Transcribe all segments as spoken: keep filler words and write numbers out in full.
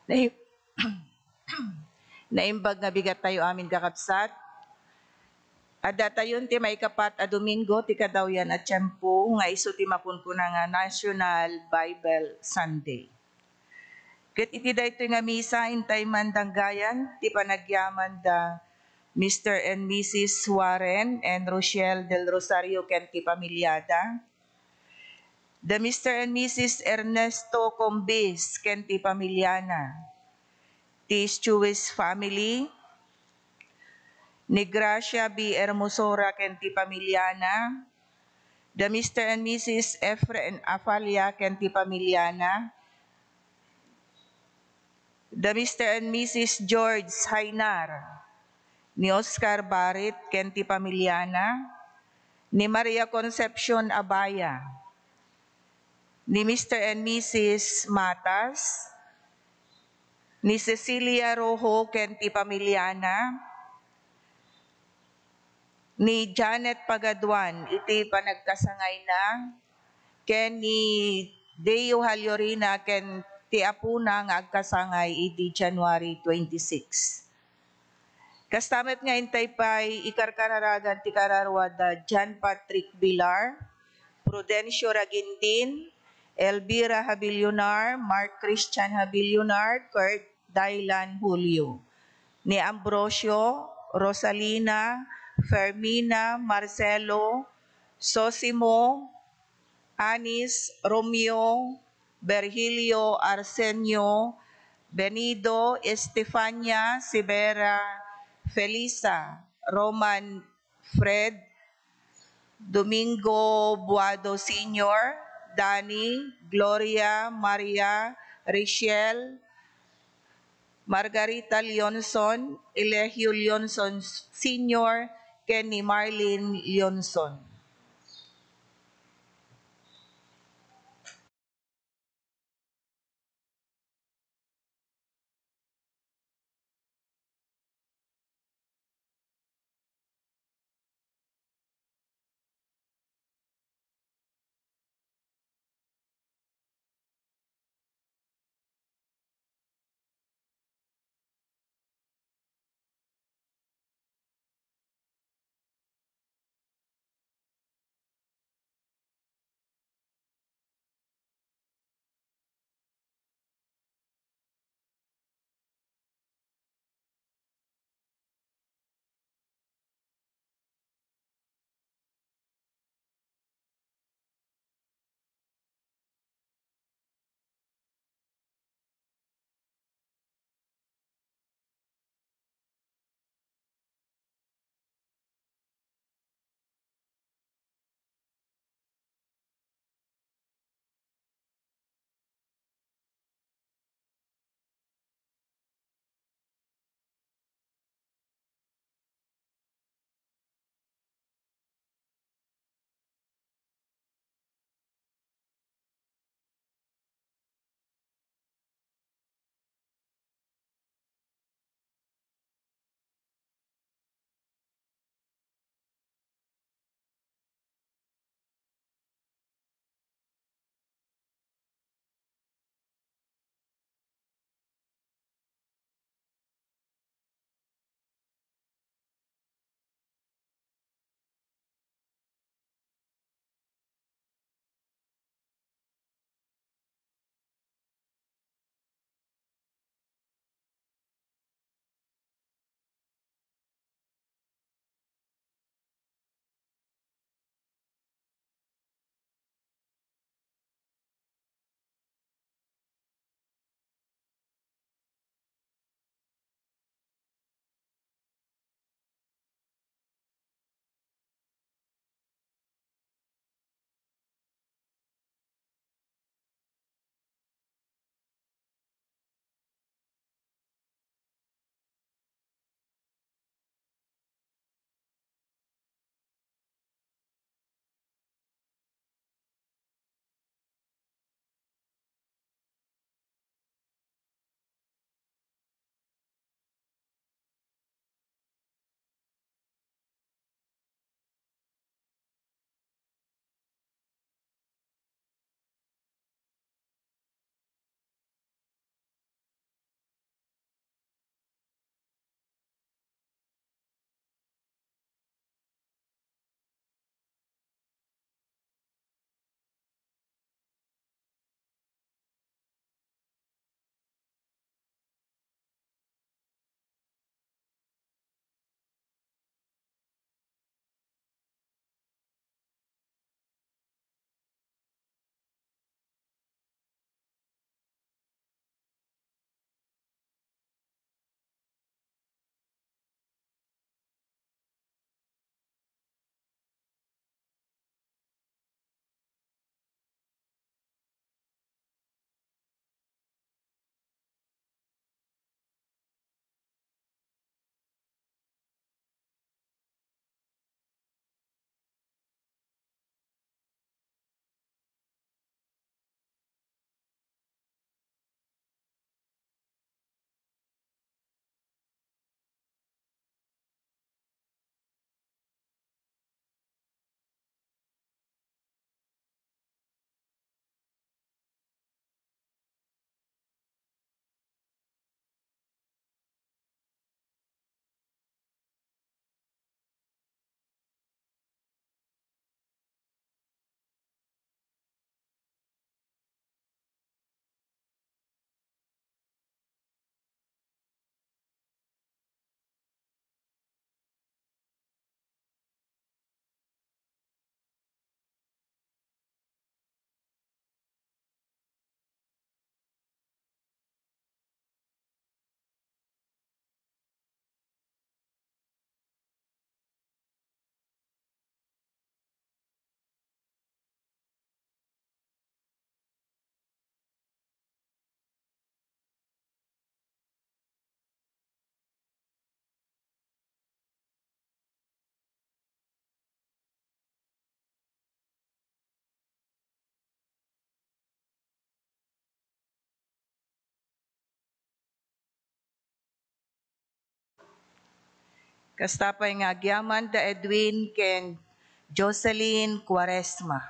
Nai-, naimbag nga bigat tayo amin, kakabsat. Addatayon ti maikapat a Domingo ti kadawyan a tiempo nga isu ti makunkuna nga National Bible Sunday. Ket iti daytoy nga misa, intay man danggayan ti panagyaman da Mister and Missus Warren and Rochelle Del Rosario ken ti pamilyada, da Mister and Missus Ernesto Combis ken ti pamilyana, ti Stewies family, ni Gracia B. Hermosora ken ti pamilyana, da Mister and Missus Efren Afalia ken ti pamilyana, da Mister and Missus George Hainar, ni Oscar Barit ken ti pamilyana, ni Maria Concepcion Abaya, ni Mister and Missus Matas, ni Cecilia Rojo ken ti pamilyana, ni Janet Pagaduan iti panagkasangayna, ken ni Deo Hallorina ken ti apona nga agkasangay idi January twenty-six. Kasta met nga intay pay ikarkararagan ti kararua da John Patrick Villar, Prudencio Ragindin, Elvira Habillonar, Mark Christian Habillonar, Kurt Dylan Julio, ni Ambrosio, Rosalina, Fermina, Marcelo, Sosimo, Anis, Romeo, Virgilio, Arsenio, Benido, Estefania, Sibera, Felisa, Roman, Fred, Domingo Buado Senior, Dani, Gloria, Maria, Richelle, Margarita Leonson, Eligio Leonson Senior, ken ni Marlene Leonson. Kasta pay nga agyaman da Edwin ken Jocelyn Cuaresma.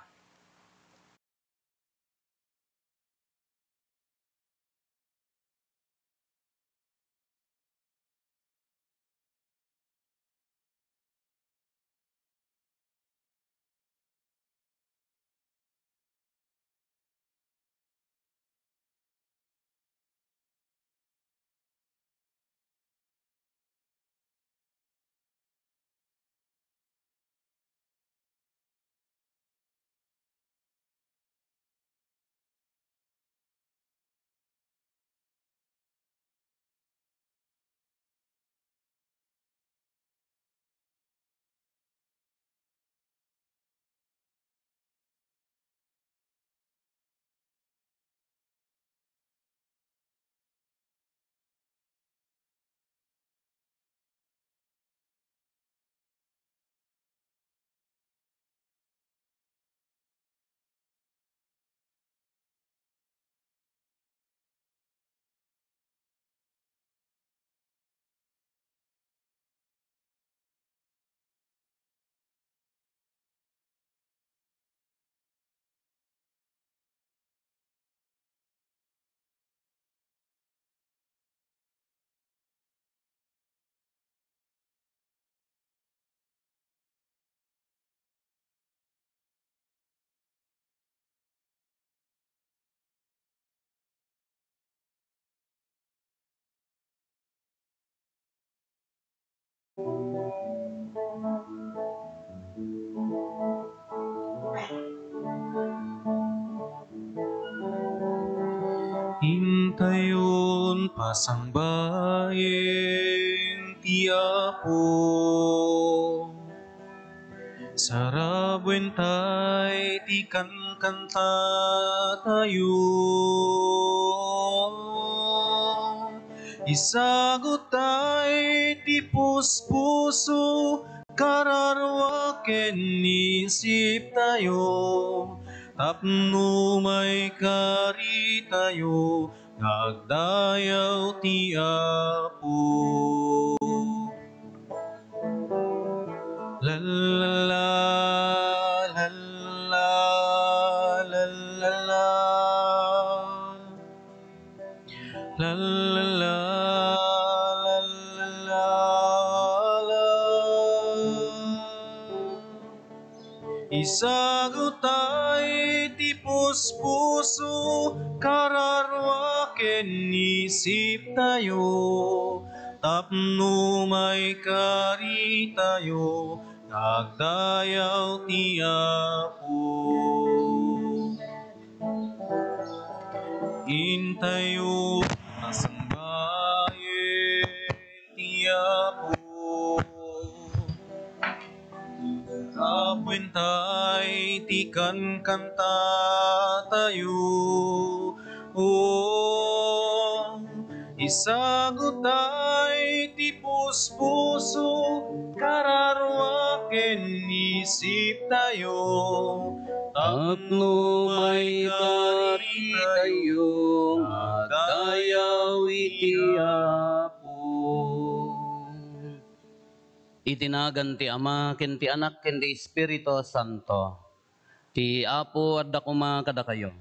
Intayon pasangbaen ti Apo. Sarabuen tay ti kankantatayo. Isagut tay ti puspuso, kararua ken isiptayo, tapno maikaritayo nga agdayaw ti Apo. La, la, la, la, la, la, la. La, la, la, la, la, la, la. Isagut tay ti puspuso, kararua ken isiptayo, tapno maikaritayo nga agdayaw ti Apo. Intayo pasangbaen ti Apo. Sarabuen tay ti kankantatayo. O, isagut tay ti puspuso, kararua ken isiptayo, tapno maikaritayo nga agdayaw iti Apo. Iti nagan ti Ama, ken ti Anak, ken ti Espiritu Santo. Ti Apo adda koma kadakayo.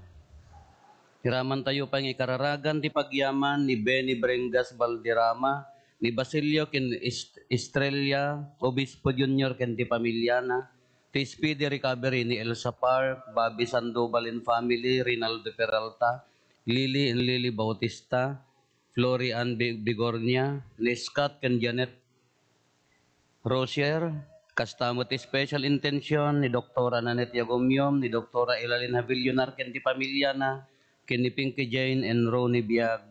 Iramantayo pay nga ikararagan ti pagyaman ni Benny Brengas Valderrama, ni Basilio ken Est-, Estrella Obispo Junior ken ti pamiliana, ti speedy recovery ni Elsa Park, Bobby Sandoval and family, Rinaldo Peralta, Lily and Lily Bautista, Flory Ann Bi-, Bigornia, ni Scott ken Janet Rosier, kasta met ti special intention ni Doktora Nanette Yagomiom, ni Doktora Elalin Javillonar ken ti pamiliana, ken ni Pinky Jane and Ronnie Biag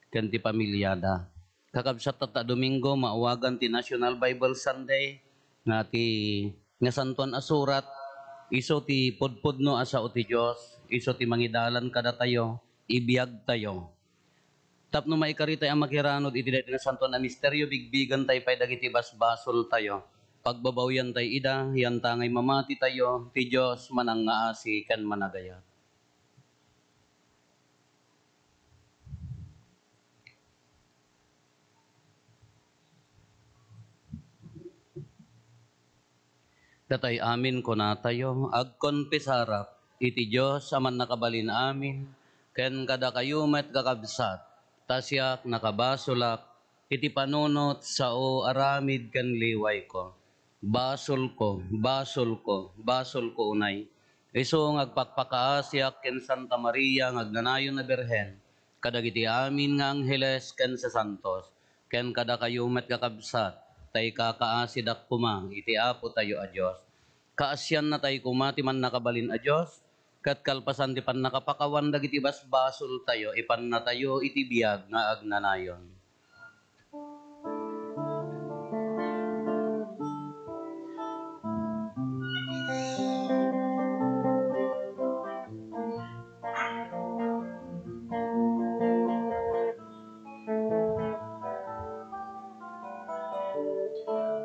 ken ti pamiliada. Kakabsat, tatta Domingo, maawagan ti National Bible Sunday nga ti Nasantoan a Surat, isu ti pudpudno a sao ti Dios, isu ti mangidalan kadatayo, ibiagtayo. Tapno maikaritay a makiranud iti daytoy nasantoan a misterio, bigbigantay pay dagiti basbasoltayo. Pagbabawiantay ida, yantangay mamatitayo, ti Dios manangngaasi ken managayat. Datoy amin kunatayo, agkonfesarak iti Dios a Mannakabalin-amin, ken kadakayo met, kakabsat, ta siak, nakabasolak iti panunot, sao, aramid ken liwayko. Basolko, basolko, basolko unay. Isu nga agpakpakaasiak ken Santa Maria nga agnanayon a Birhen, kadagiti amin nga angheles ken sasantos, ken kadakayo met, kakabsat, ta ikakaasidak koma iti Apotayo a Dios. Kaasiannatay koma ti Mannakabalin a Dios, ket kalpasan ti pannakapakawan dagiti basbasoltayo, ipannatayo iti biag nga agnanayon.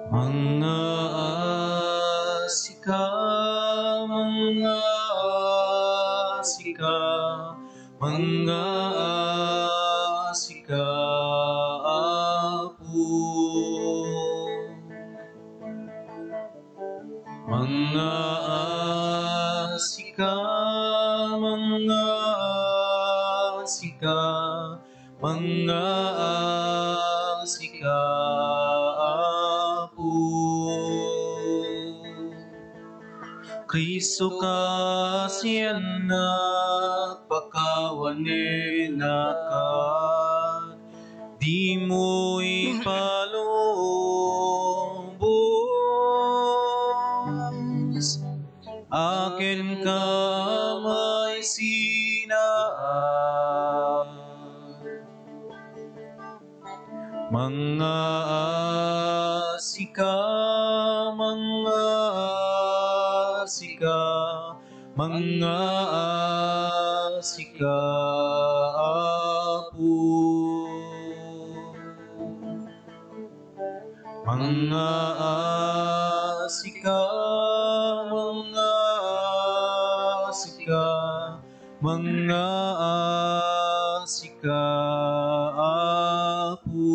Mangngaasika, mangngaasika, mangngaasika, Apo. Mangngaasika, mangngaasika, mangngaasika, Apo. Cristo, kaasiannak, pakawanenak, dimo ipalubos. Akin ka may sinaan. Mangngaasika, mangngaasika, mangngaasika, Apo. Mangngaasika, mangngaasika, mangngaasika, Apo,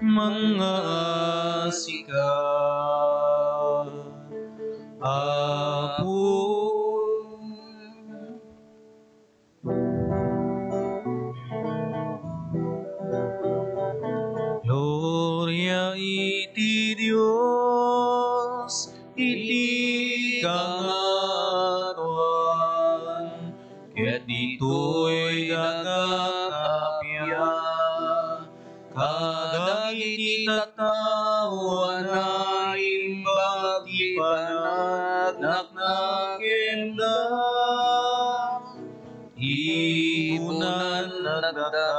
mangngaasika, Apo. Gloria iti Dios iti kangatoan, ket ditoy daga tapia, kadagiti tattao a naimbag ti panagnakenna. Ipunan dagita,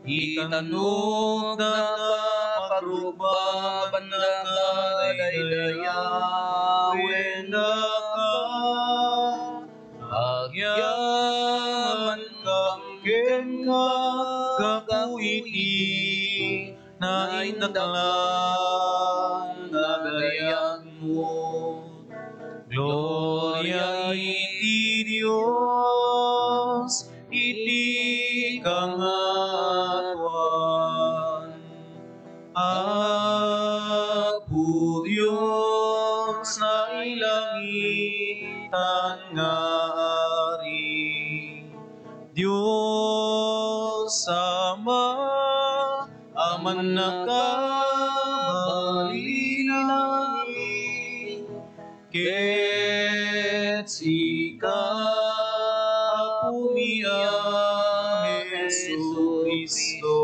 itannok dagita, pagrubbaban dagita, daydayawendaka, agyamankam kenka, gapu iti naindaklan a dayagmo. Gloria iti Dios iti kangatoan. Apo Dios a nailangitan nga Ari, Dios Ama a Mannakabalin-amin, ket sika, Apomi a Jesu-Cristo,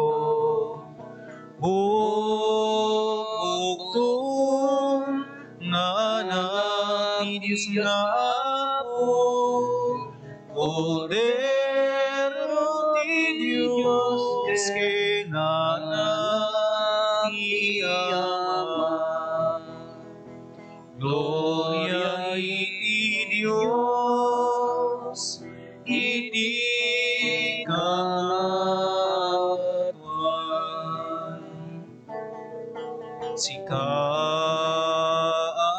bukbukton nga Anak ti Dios nga Apo, Kordero ti Dios, ken Anak ti Ama. Gloria iti Dios iti kangatoan. Sika a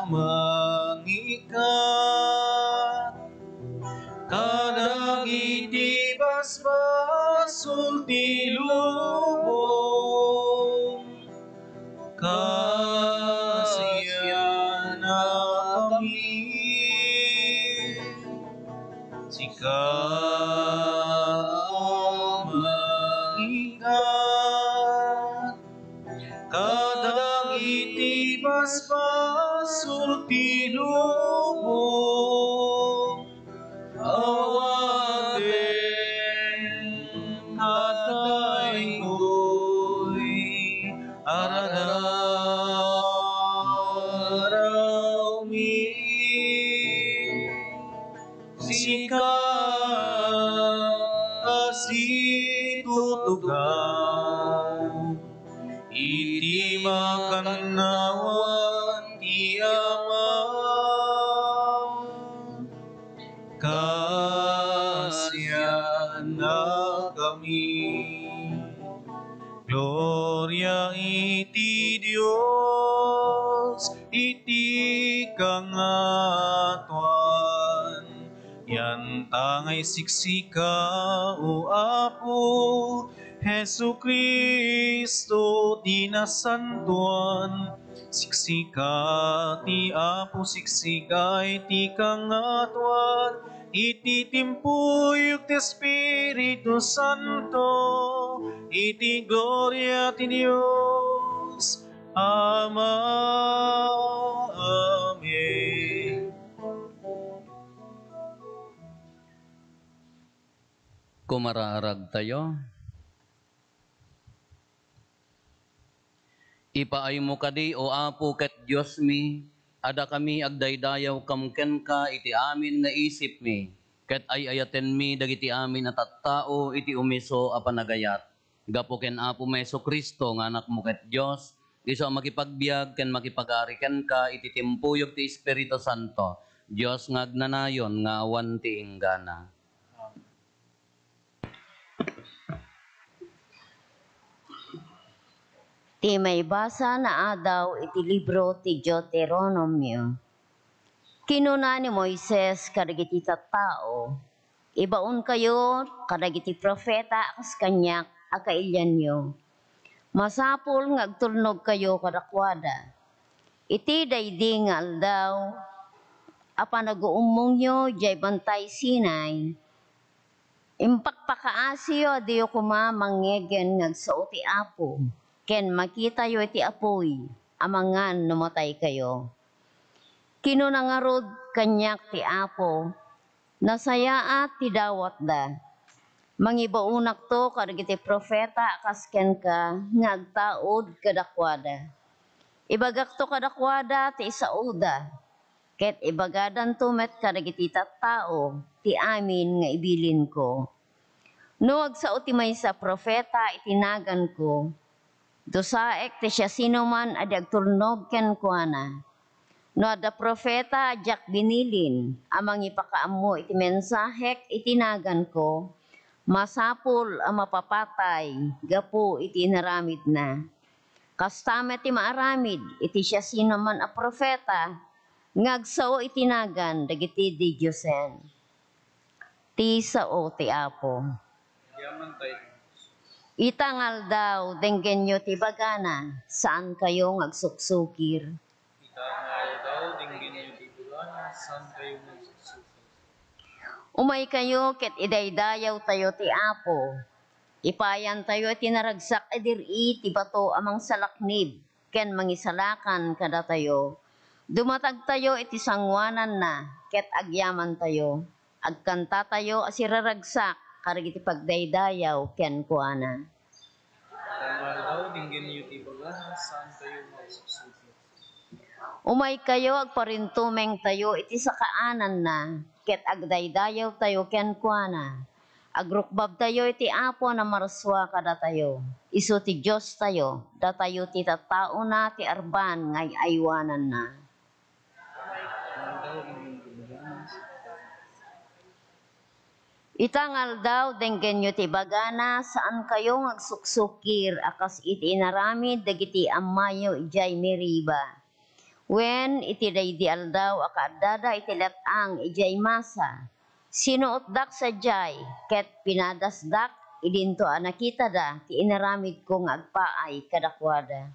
mangikat kadagiti basbasol ti lubong, ka Sulti lubong, awaten, adaytoy, araraw mi. Sika a situtugaw iti makannawan ti Ama. Kaasiannakami. Gloria iti Dios iti kangatoan. Yanta nga isiksika, O Apo Jesu-Cristo, ti nasantoan. Siksika ti Apo, siksika iti kangatoan, iti timpuyog ti Espiritu Santo, iti gloria ti Dios Ama. Amen. Kumaraaragtayo. Ipaaymo kadi, O Apo, ket Diosmi, a dakami agdaydayaw kam kenka iti amin nga isipmi, ket ay-ayatenmi dagiti amin a tattao iti umiso a panagayat. Gapu ken Apomi Jesu-Cristo nga Anakmo ket Dios, isu a makipagbiag ken makipag-ari kenka iti timpuyog ti Espiritu Santo, Dios nga agnanayon nga awan ti inggana. Ti maibasa naadaw iti libro ti Deuteronomio. Kinuna ni Moises kadagiti tattao, "Ibaonkayo kadagiti profeta a kas kaniak a kailianyo. Masapul nga agtulnogkayo kadakuada. Iti daydi nga aldaw a panaguummongyo idiay Bantay Sinai, impakpakaasiyo a diyo koma mangngegen nga agsao ti Apo, ken makitayo iti apuy a mangan no mataykayo." Kinuna ngarud kaniak ti Apo, "Nasayaat ti dawatda. Mangibaonakto kadagiti profeta a kas kenka nga agtaud kadakuada. Ibagakto kadakuada ti isaoda, ket ibagadanto met kadagiti tattao ti amin nga ibilinko. No agsao ti maysa a profeta iti naganko, dusaek ti siasinoman a di agtulnog kenkuana. No adda profeta a diak binilin a mangipakaammo iti mensahek iti naganko, masapul a mapapatay gapu iti inaramidna. Kasta met ti maaramid iti siasinoman a profeta nga agsao iti nagan dagiti didiosen." Ti sao ti Apo. Yaman tayo. Ita nga aldaw, denggenyo ti bagana, saankayo nga agsuksukir. Ita nga aldaw, denggenyo ti bagana, saankayo nga agsuksukir. Umaykayo ket idaydayawtayo ti Apo. Ipayantayo iti naragsak a dir-i ti bato a mangsalaknib ken mangisalakan kadatayo. Dumatagtayo iti sangoananna ket agyamantayo. Agkantatayo a siraragsak kadagiti pagdaydayaw kenkuana. Ita nga aldaw, denggenyo ti bagana, saankayo nga agsuksukir. Umaykayo, agparintumengtayo iti sakaananna, ket agdaydayawtayo kenkuana. Agrukbabtayo iti Apo a namarsua kadatayo. Isu ti Diostayo, datayo ti tattaona ti arban nga ay-aywananna. Ita nga aldaw, denggenyo ti bagana, saankayo nga agsuksukir a kas iti inaramid dagiti ammayo idiay Meriba. Wen, iti daydi aldaw a kaaddada iti let-ang idiay Masa, sinuotdak sadiay, ket pinadasdak idinto a nakitada ti inaramidko nga agpaay kadakuada.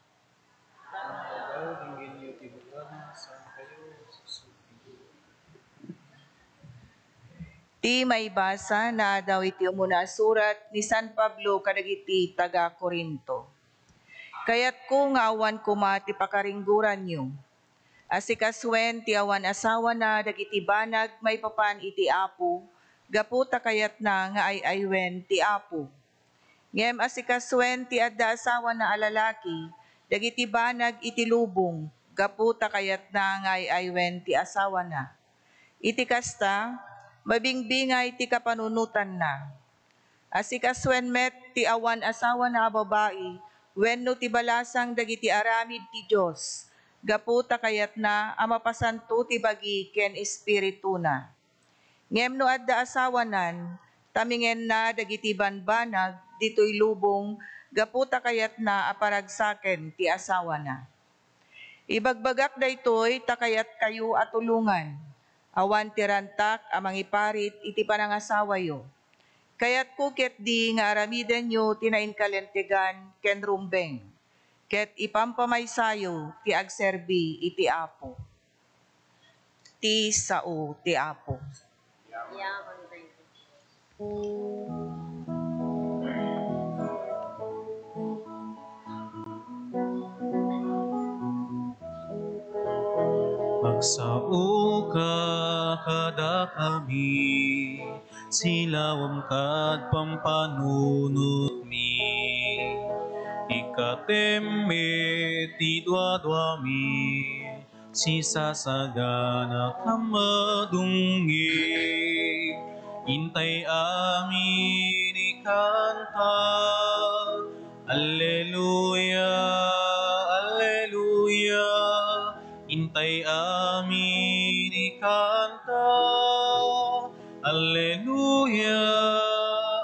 Ti maibasa naadaw iti umuna a surat ni San Pablo kadagiti taga-Corinto. Kayatko nga awan koma ti pakaringgoranyo. Asikasuen ti awan asawana dagiti banag maipapan iti Apo, gapu ta kayatna nga ay-aywen ti Apo. Ngem asikasuen ti adda asawana a lalaki dagiti banag iti lubong, gapu ta kayatna nga ay-aywen ti asawana. Iti kasta, mabingbingay ti kapanunotanna. Asikasuen met ti awan asawana a babai wenno ti balasang dagiti aramid ti Dios, gapu ta kayatna a mapasanto ti bagi ken espirituna. Ngem no adda asawanan, tamingenna dagiti banbanag ditoy lubong gapu ta kayatna a paragsaken ti asawana. Ibagbagak daytoy ta kayatkayo a tulongan. Awan ti rantak a mangiparit iti panangasawayo. Kayatko ketdi nga aramidenyo ti nainkalintegan ken rumbeng, ket ipampamaysayo ti agserbi iti Apo. Ti sao ti Apo. Agsaoka kadakami, silawem kad pampanunotmi. Ikkatem met ti duaduami, sisasaganak a madungngeg. Intay amin ikanta, Alleluia, Alleluia. Intay amin ikanta, Alleluia,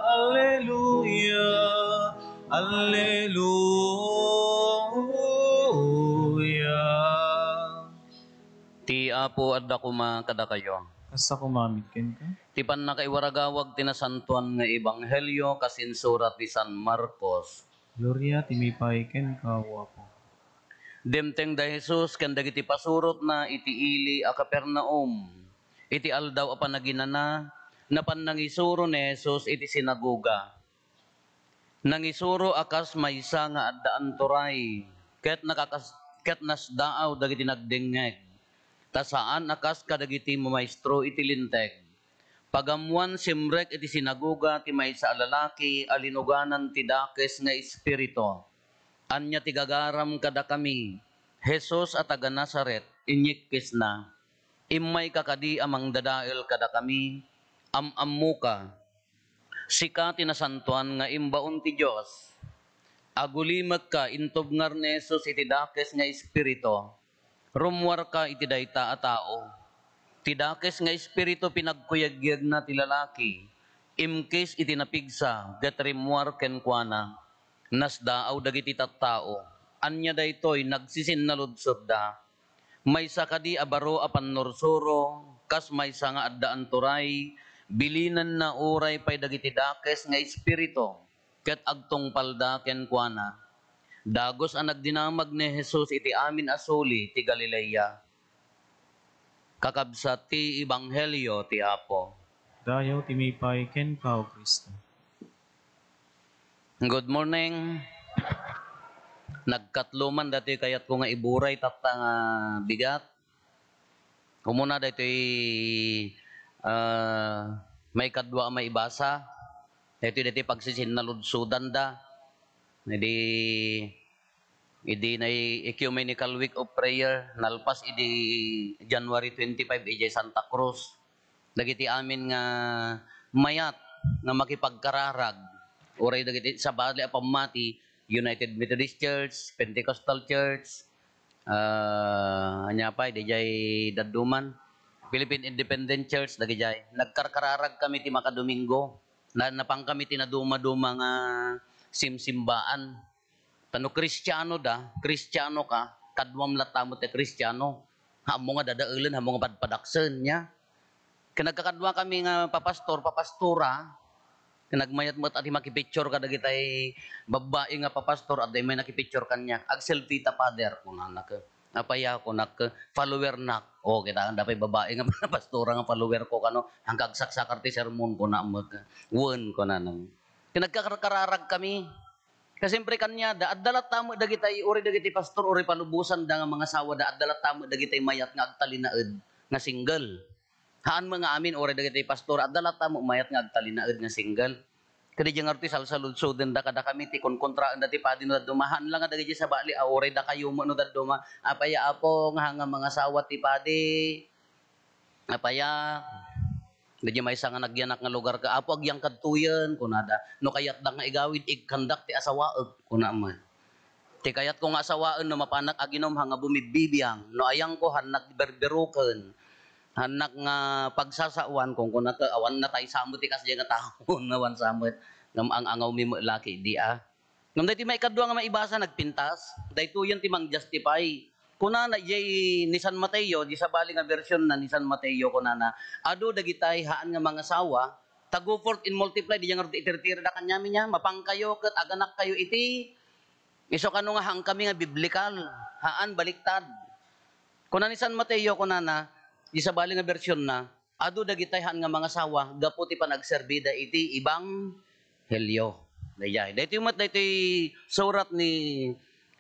Alleluia, Alleluia. Ti Apo adda koma kadakayo. Kasta koma met kenka. Ti pannakaiwaragawag ti nasantoan nga ebanghelio kas insurat ni San Marcos. Gloria ti maipaay kenka, O Apo. Dimteng da Jesus ken dagiti pasurotna iti ili a Capernaum. Iti Aldaw a Panaginana, napan nangisuro ni Jesus iti sinagoga. Nangisuro a kas maysa nga adda anturay, ket nakakas-, ket nasdaaw dagiti nagdengngeg, ta saan a kas kadagiti mamaestro iti Linteg. Pagammoan, simrek iti sinagoga ti maysa a lalaki a linuganan ti dakes nga espiritu. Ania ti gagaram kadakami, Jesus a taga Nazaret? Inyikkisna. Immayka kadi a mangdadael kadakami? Am-ammoka. Sika ti nasantoan nga imbaon ti Dios. Agulimekka, intubngar ni Jesus iti dakes nga espiritu. Rummuarka iti dayta a tao. Ti dakes nga espiritu pinagkuyegyegna ti lalaki. Imkis iti napigsa, ket rimmuar kenkuana. Nasdaaw dagiti tattao. Ania daytoy? Nagsisinnaludsoda. Maysa kadi a baro a pannursuro, kas maysa nga adda anturay, bilinenna uray pay dagiti dakes nga espiritu, ket agtungpalda kenkuana. Dagus a nagdinamag ni Jesus iti amin a suli ti Galilea. Kakabsat ti ebanghelio ti Apo. Dayaw ti maipaay kenka, O Cristo. Good morning. Nagkatlo man datoy kayatko nga iburay tatta nga bigat. Umuna daytoy, ah, maikadua a maibasa. Daytoy, daytoy pagsisinnaludsodan da. Idi, idi nay Ecumenical Week of Prayer, nalpas idi January twenty-five, idiay Santa Cruz. Dagiti amin nga mayat nga makipagkararag, uray dagiti sabali a pammati, United Methodist Church, Pentecostal Church, ah, ania pay, didiay dadduma, Philippine Independent Church, dagidiay. Nagkarkararag kami ti makadomingo. Na-, napan kami ti naduma-duma nga simsimbaan. Ta no Kristiano da, Kristiano ka, kaduam latta met ti Kristiano. Ammo nga dadaelen, ammo nga padpadaksen, nia. Ken nagkakadua kami nga papastor, papastora, ken nagmayat met a ti makipicture kadagitay babbai nga papastor, adda may nakipicture kaniak. "Ag-selfie ta, Father," kunana ket. "Apay a?" kunak, "Follower nak." O, kita, adda pay babbai nga pastora nga follower ko kano, "Haan ka agsaksakar ti sermon," kuna met. "Wen," kunana. Ken nagkakarkararag kami. Ket siempre kaniada, adda latta met dagitay, uray dagiti pastor, uray palubosanda nga mangasawada, adda latta met dagitay mayat nga agtalinaed nga single. Haan met nga amin, uray dagitay pastor, adda latta met mayat nga agtalinaed nga single. Ket diay ngarud ti salsaludsodenda kadakami ti konkontraenda ti padi no dadduma, haan la nga dagiti sabali a uray dakayo met no dadduma, apay a Apo nga haan nga mangasawa ti padi? Apay a? Diay maysa nga nagyanak nga lugar ket, "Apo, agyank kadtoyen," kunada. "No kayatdak nga igawid, ikkandak ti asawaek," kuna met. "Ti kayatko nga asawaen no mapanak aginom, haan nga bumibbibiang. No ayangko, haannak berberoken. Haannak nga pagsasaoan," kunkunana ket, "Awan natay sa met ti kasdiay nga tao." Awan sa met. Ngem ang-angawmi met la ketdi a. Ngem daytoy maikadua nga maibasa, nagpintas. Daytoyen ti mang-justify. Kunana diay ni San Mateo, diay sabali nga version na ni San Mateo, kunana, "Adu dagitay haan nga mangasawa, ta go forth and multiply," diay ngarud ti itiritira da kaniami niya, "Mapankayo ket aganakkayo iti," isu kano nga haankami nga biblikal, haan, baliktad. Kuna ni San Mateo, kunana, diay sabali nga version na, "Adu dagitay haan nga mangasawa gapu ti panagserbida iti ebanghelio." Daydiay. Daytoy met daytoy surat ni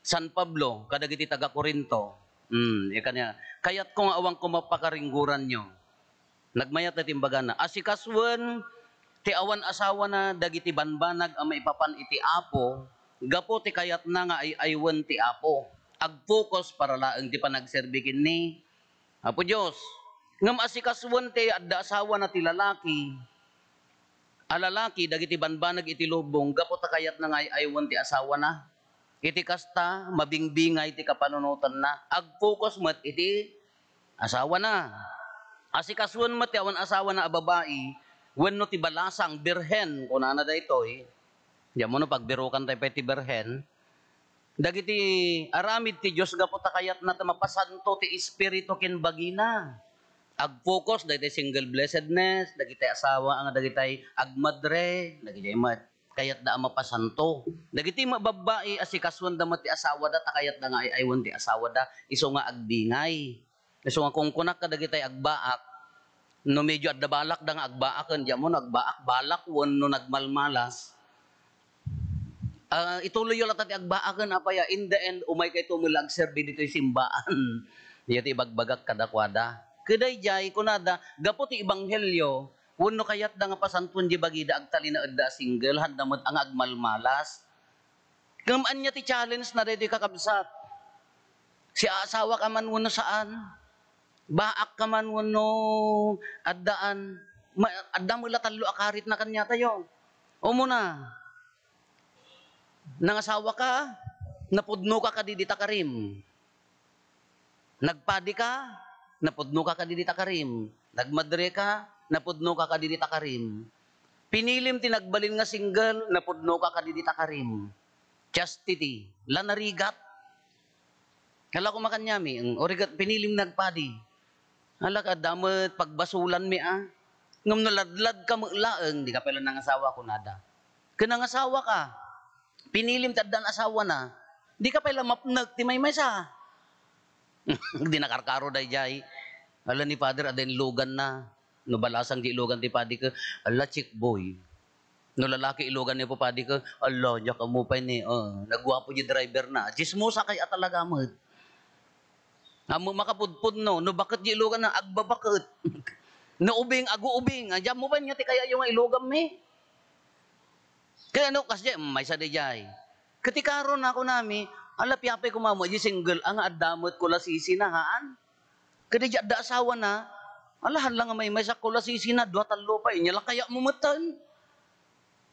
San Pablo kadagiti taga-Corinto. Hmm, ikana, "Kayatko nga awanko mapakaringgoranyo." Nagmayat daytoy imbagana, "Asikasuen ti awan asawana dagiti banbanag a maipapan iti Apo gapu ti kayatna nga ay-aywen ti Apo. Agfocus para laeng ti panagserbi kenni Apo Dios. Ngem asikasuen ti adda asawana ti lalaki, a lalaki dagiti banbanag iti lubong gapu ta kayatna nga ay-aywen ti asawana. Iti kasta, mabingbingay ti kapanunotanna. Agfocus met iti asawana. Asikasuen met ti awan asawana a babai wenno ti balasang, birhen, kunana daytoy. Diammo no pagbirukan tayo pay ti birhen. Dagiti aramid ti Dios gapu ta kayatna ta mapasanto ti espiritu ken bagina. Agfocus dagiti single blessedness, dagiti asawa nga dagiti agmadre, dagiti met kayatda a mapasanto. Dagiti mababbai, asikasuanda met ti asawada ta kayatda nga ay-aywen ti asawada isu nga agbingay. Isu nga kunkunak kadagiti agbaak, no medyo adda balakda nga agbaaken, diammo no agbaak, balak wenno nagmalmalas. Ah, ituloyyo latta ti agbaaken, apay a, in the end, umaykayto met la agserbi ditoy simbaan. Diay ti ibagbagak kadakuada. Ket daydiay, kunada, gapu ti ebanghelio, wenno kayatda nga pasantoen diay bagida, agtalinaedda a single, haanda met a nga agmalmalas. Ngem ania ti challenge na daytoy, kakabsat? Siaasawaka man wenno saan? Baakka man wenno addaan? Ma-, adda met la tallo a karitna kaniatayo. Umuna, nangasawaka, napudnoka kadi dita karim. Nagpadika, napudnoka kadi dita karim. Nagmadreka, napudnoka kadi dita karim. Pinilim ti nagbalin nga single, napudnoka kadi dita karim. Chastity, la narigat. Hala, koma kaniami, eng, urigat, pinilim nagpadi. Hala, adda met pagbasulanmi a. Ngem no ladladka met laeng, dika pay la nangasawa, kunada. Ken nangasawaka, pinilim ti addan asawana, dika pay la mapnek ti maymaysa. Di nakarkaro daydiay. Ala ni Father, adda inluganna. No balasang di ilugan ti padi ket, ala, chick boy. No lalaki ilugan ni Apo Padi ket, ala, diak ammo pay ni, ah, nagguapo di driver na. Chismosa kay a talaga met. Ammo makapudpudno, no baket di ilugan na, agbabaket. No ubing, aguubing. Ah, diak ammo pay nga ti kayatyo nga iluganmi. Kaya no, kasdiay, maysa daydiay. Ket ti karon a kunami, ala, piapay koma met di single a nga adda met kulasisina, haan? Ket di adda asawana, ala, haan la nga maymaysa kulasisina, dua, tallo pay, inya la kayatmo metten.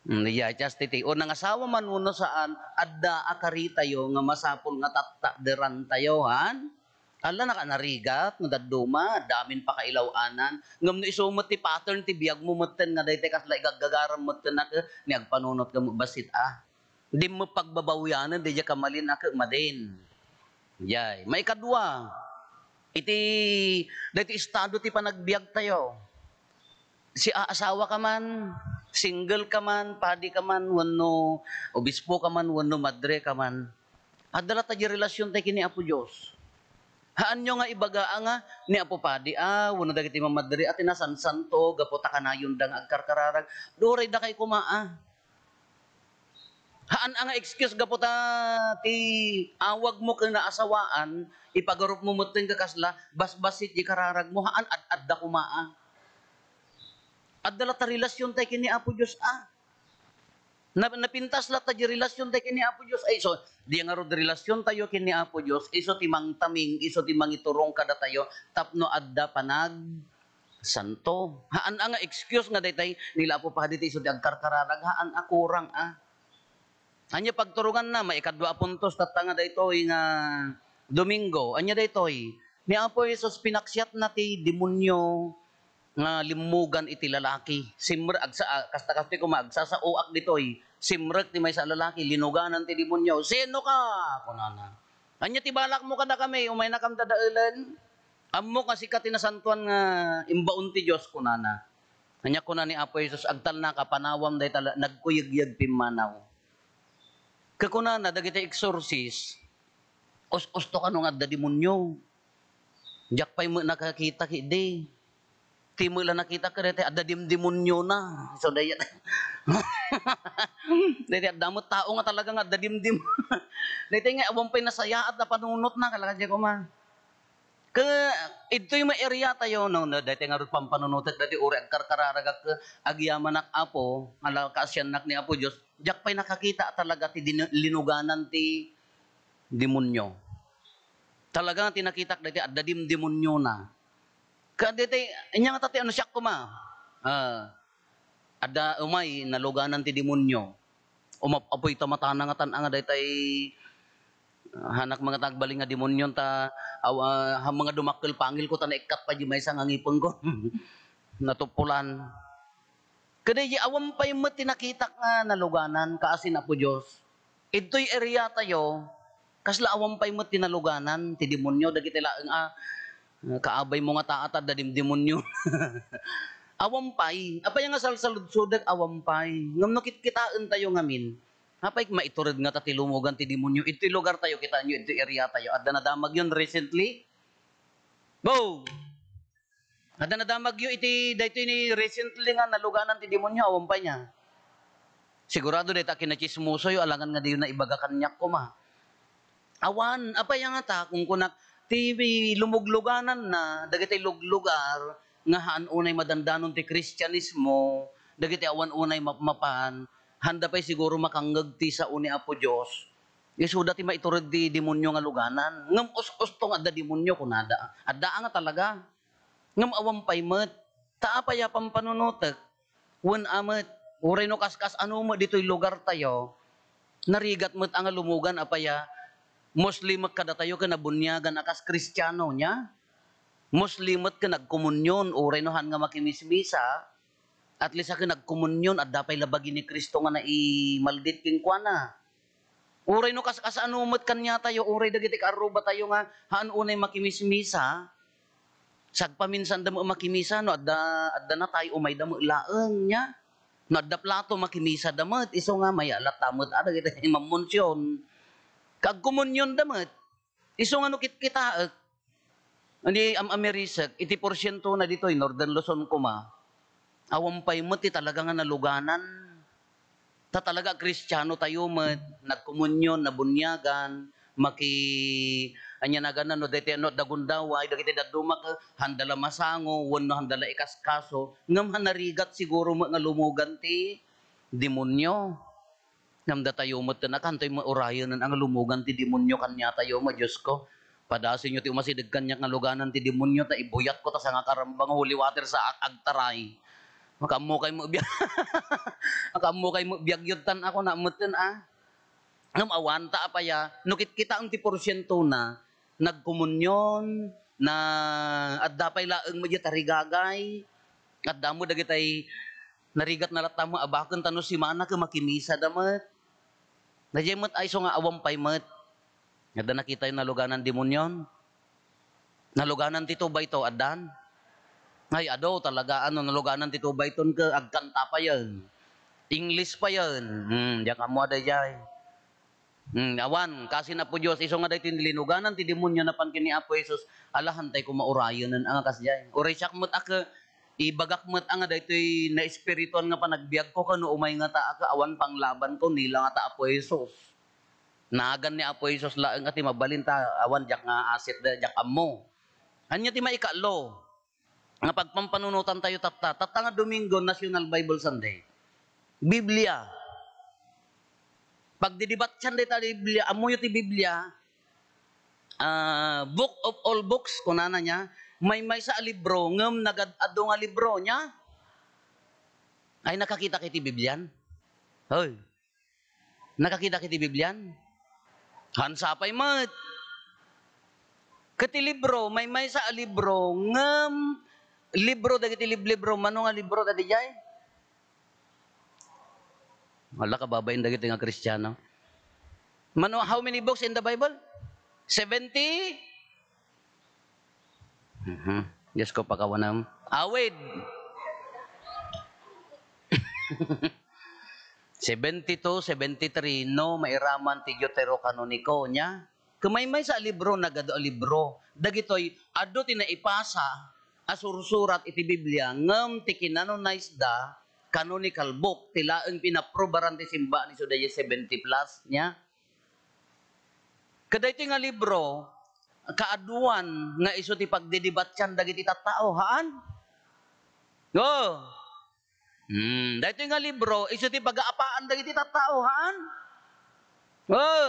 Hmm, iya, chastity. O nangasawa man wenno saan, adda a karitayo nga masapul nga tattaderantayo, haan? Ala, naka-, narigat nga dadduma, adda amin pakailaw-anan. Ngem no isu met ti pattern ti biagmo metten nga daytoy kasla igaggagaram metten a ket ni agpanunot ka met bassit a. Dimmo pagbabawianen daydiay kamalin a ket madin. Jay, maikadua, iti, daytoy estado ti panagbiagtayo. Siaasawaka man, single ka man, padi ka man, wenno obispo ka man, wenno madre ka man, adda latta diay relasiontayo ken ni Apo Dios. Haanyo nga ibaga a nga ni Apo Padi a, wenno dagiti mamadre a ti nasansanto gapu ta kanayonda nga agkarkararag. Uray dakay koma a. Haan a nga excuse gapu ta ti awagmo ken naasawaan, ipagarupmo metten kakasla, basbasit di kararagmo, haan ad-adda koma a. Adda la ta relasion tay ken ni Apo Dios a. Na, napintas la ta di relasion tay ken ni Apo Dios. Ay, so, di ngarud relasion tayo ken ni Apo Dios. Isu ti mangtaming, isu ti mangiturong kadatayo tapno adda panag santo. Haan a nga excuse nga daytay ni Apo Padi ti isu ti agkarkararag, haan a kurang a. Ania pagturonganna, maikadua a puntos, tatta nga daytoy nga Domingo. Ania daytoy? Ni Apo Jesus, pinaksiatna ti demonio nga limmugan iti lalaki. Simre-, agsa-, a, kasta kastoy koma, agsasaoak ditoy. Simrek ti maysa a lalaki, linuganan ti demonio. "Sino ka?" kunana. "Ania ti balakmo kadakami? Umaynakam dadaelen? Ammok nga sika ti nasantoan nga imbaon ti Dios," kunana. Ania kuna ni Apo Jesus, "Agtalnaka, panawam dayta la-, nagkuyegyeg pimmanaw." Ket kunana dagiti exorcist, "Us-, usto kano nga adda demonio? Diak pay met nakakita ketdi. Ti met la nakita ket daytoy adda dimdemoniona." So, dayta, dayta adda met tao nga talaga nga adda dimdem-, dayta nga awan pay nasayaat a panunotna, kala kadya koma. Ke, idtoy met area tayo, no, no, dayta ngarud pampanunotek, dayta uray agkarkararagak, agyamanak, Apo, nga la-, kaasiannak ni Apo Dios, diak pay nakakita a talaga ti din-, linuganan ti demonio. Talaga nga ti nakitak dayta adda dimdemoniona. Ka dayta, ania ngata ti ano siak koma? Ah, adda umay, naluganan ti demonio. Umap-apoy ta matana nga tan-a nga daytay, ah, hanak mga tagbalin nga demonio ta, aw-, ah, ha mga dumakkel pangil ko ta naikkat pay di maysa nga ngipeng ko. Natupulan. Kadaydi awan pay met ti nakitak nga naluganan, kaasi ni Apo Dios. Idtoy area tayo, kasla awan pay met ti naluganan ti demonio, dagiti laeng a, ah, kaabaymo nga taat adda dimdemonio. Awan pay. Apay nga salsaludsodek, awan pay. Ngem no kitkitaen tayo ngamin, apay maitured ngata ti lumugan ti demonio? Idtoy lugar tayo, kitaenyo, idtoy area tayo. Adda nadamagyon recently? Bo! Adda nadamagyo iti daytoy ni recently nga naluganan ti demonio, awan pay nia. Sigurado dayta kinachismosoyo, alangan nga diyo naibaga kaniak koma. Awan, apay ngata, kunkunak, ti lumuglugananna, dagiti luglugar, nga haan unay madandanon ti Kristianismo, dagiti awan unay mapmapan, handa pay siguro makangngeg ti sao ni Apo Dios. Isuda ti maitured ti demonio nga luganan. Ngem us-usto nga adda demonio, kunada. Adda nga talaga. Ngem awan pay met. Ta apay a pampanunotek? Wen a met, uray no kaskas-ano met ditoy lugar tayo, narigat met a nga lumugan, apay a, Muslim met kadatayo ken nabuniagan a kas Kristiano, nia? Muslim met ken nagkomunion, uray no haan nga makimismisa, at least a ken nagkomunion, adda pay la bagi ni Cristo nga naimaldit kenkuana. Uray no kas-, kasano met kaniatayo, uray dagiti kaarrubatayo nga haan unay makimismisa, sagpaminsanda met makimisa, no adda, adda natay, umayda met laeng, nia? No adda plato, makimisada met, isu nga mayat latta met, a, dagiti mammunsion. Kaagkomunionda met, isu nga no kitkitaek, Ania, am-, amirisek, iti porsientona ditoy Northern Luzon koma, awan pay met ti talaga nga naluganan. Ta talaga a Kristiano tayo met, nagkomunion, nabuniagan, maki-, ania nagana no, daytoy no, adda gundaway, dagiti dadduma, handa la masango, wenno handa la ikaskaso, ngem ha narigat siguro met nga lumugan ti demonio. Ngem datayo met ken, a, kantoy met urayenen a nga lumugan ti demonio kaniatayo met, Diosko. Padasenyo ti umasideg kaniak nga luganan ti demonio ta ibuyatko ta sangakaramba nga holy water sa ak-, agtaray. Makaammokay met biag-, makaammokay met biagyod tan ako na met ken, a. Ngem awan ta apay a, no kitkitaem ti porsientona, nagkomunion, na adda pay laeng met diay tarigagay, adda met dagitay narigat na latta met a baken ta no simana ket makimisada met. Daydiay met a isu nga awan pay met. Adda nakitayo naluganan demonyon? Naluganan ti tubayto, addan? Ay, adu, talaga, ano, naluganan ti tubayton ket agkanta payen. English payen. Hmm, diak ammo a daydiay. Hmm, awan, kaasi ni Apo Dios, isu nga daytoy linuganan ti demonyo napan ken ni Apo Jesus, alahan tay koma urayenen a nga kasdiay. Uray siak met a ke-, Ibagak met a nga daytoy naespirituan nga panagbiagko ken no umay ngata a awan panglabanko, ni la ngata Apo Jesus. Nagan ni Apo Jesus laeng a ti mabalin ta awan diak nga asit, diak ammo. Ania ti maikatlo nga pagpampanunotantayo tatta? Tatta nga Domingo, National Bible Sunday. Biblia. Pagdidibatyan dayta Biblia, ammoyo ti Biblia, ah, book of all books, kunana niya, maymaysa a libro, ngem nagad-adu nga libro niya. Ay, nakakita kay ti Biblian? Hoy. Nakakita kay ti Biblian? Hansa pay met. Ket ti libro, maymaysa a libro, ngem libro dagiti liblibro, mano nga libro dagiti jay? Ala, kababain dagiti nga Kristiano. Mano, how many books in the Bible? Seventy? Mhm. Diyos ko, pakawanam. Awid. Seventy-two, seventy-three, no, mairaman ti Deuterocanonico niya. Ket maymaysa a libro, nagadu a libro. Dagitoy, adu ti naipasa a sursurat iti Biblia, ngem ti kinanonized da, canonical book, ti laeng pinaprobaran ti simbaan isu daydiay seventy plus niya. Kadaytoy nga libro, kaaduan nga isu ti pagdidibatian dagiti tattao, haan? Oo. Hmm, daytoy nga libro, isu ti pagaapaan dagiti tattao, haan? Oo.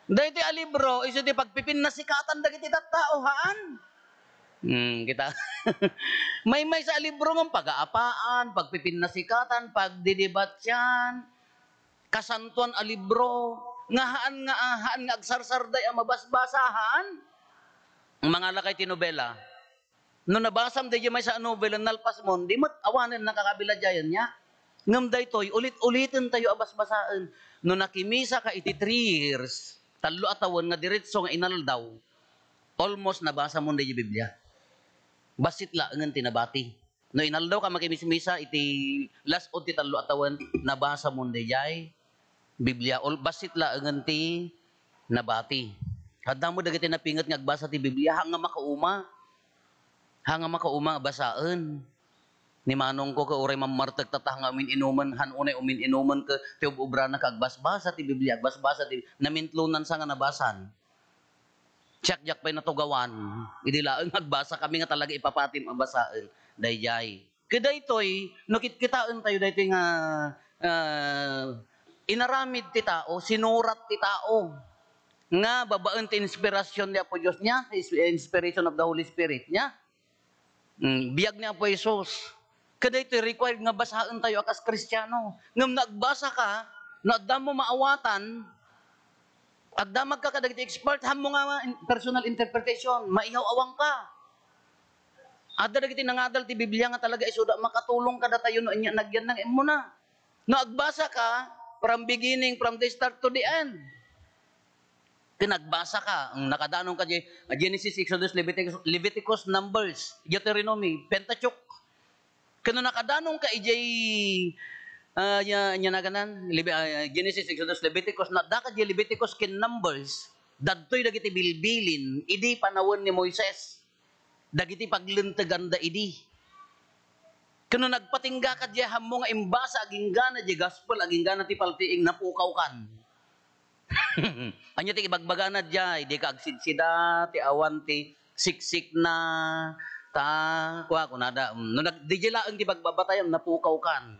Daytoy a libro, isu ti pagpipinnasikatan dagiti tattao, haan? Hmm, kita. Maymaysa a libro nga pagaapaan, pagpipinnasikatan, pagdidibatian, kasantoan a libro, nga haan nga, ah, haan nga agsarsarday a mabasbasa, haan? Mangala kay ti nobela. No nabasam daydiay maysa a nobela, nalpasmon, di met awanen nakakabiladiayen niya. Ngem daytoy, ulit-uliten tayo a basbasaen. No nakimisa ka iti three years, tallo a tawen nga diretso nga inaldaw, almost nabasa mon daydiay Biblia. Bassit laengen ti nabati. No inaldaw ka makimismisa iti las-ud ti tallo a tawen, nabasa mon daydiay Biblia. Ol-, bassit laengen ti nabati. Adda met dagiti napinget nga agbasa ti Biblia, haan nga makauma. Haan nga makauma a basaen. Ni manongko ket uray mammartek ta, ta nga umin-inumen, haan unay umin-inumen ket ti ub-obrana ket agbasbasa ti Biblia, agbasbasa ti, namintlonansa nga nabasan. Siak diak pay natugawan. Idi laeng agbasa kami nga talaga ipapatim a basaen daydiay. Ket daytoy, no kitkitaentayo daytoy nga, ah, inaramid ti tao, sinurat ti tao, nga babaen ti inspirasyon ni Apo Dios niya, is-, inspiration of the Holy Spirit niya. Mm, biag ni Apo Jesus. Kadaytoy required nga basaentayo a kas Kristiano. Ngem no agbasa ka, no addamo maawatan, agdamagka kadagiti expert, haanmo nga in-, personal interpretation, maiyaw-awangka. Adda dagiti nangadal ti Biblia nga talaga isuda makatulong kadatayo no ania nagyan nga immuna. No agbasa ka, from beginning, from the start to the end. Ken agbasa ka, ang nakadanong ka di, Genesis, Exodus, Leviticus, Leviticus, Numbers, Deuteronomy, Pentateuch. Ken no nakadanong ka idiay, ah, ya, ya naganan, Levi-, ah, Genesis, Exodus, Leviticus, no adda ka di Leviticus ken Numbers, dadtoy dagiti bilbilin, idi panawen ni Moises. Dagiti paglenteganda idi. Ken no nagpatingga ka diay haanmo nga imbasa agingga na diay gospel, agingga na ti paltiing, napukawkan. Ania ti ibagbagana diay? Dika agsidsida ti awan ti siksikna, ta, kua, kunada, mm, no nag-, diay laeng ti bagbabatayan, napukawkan.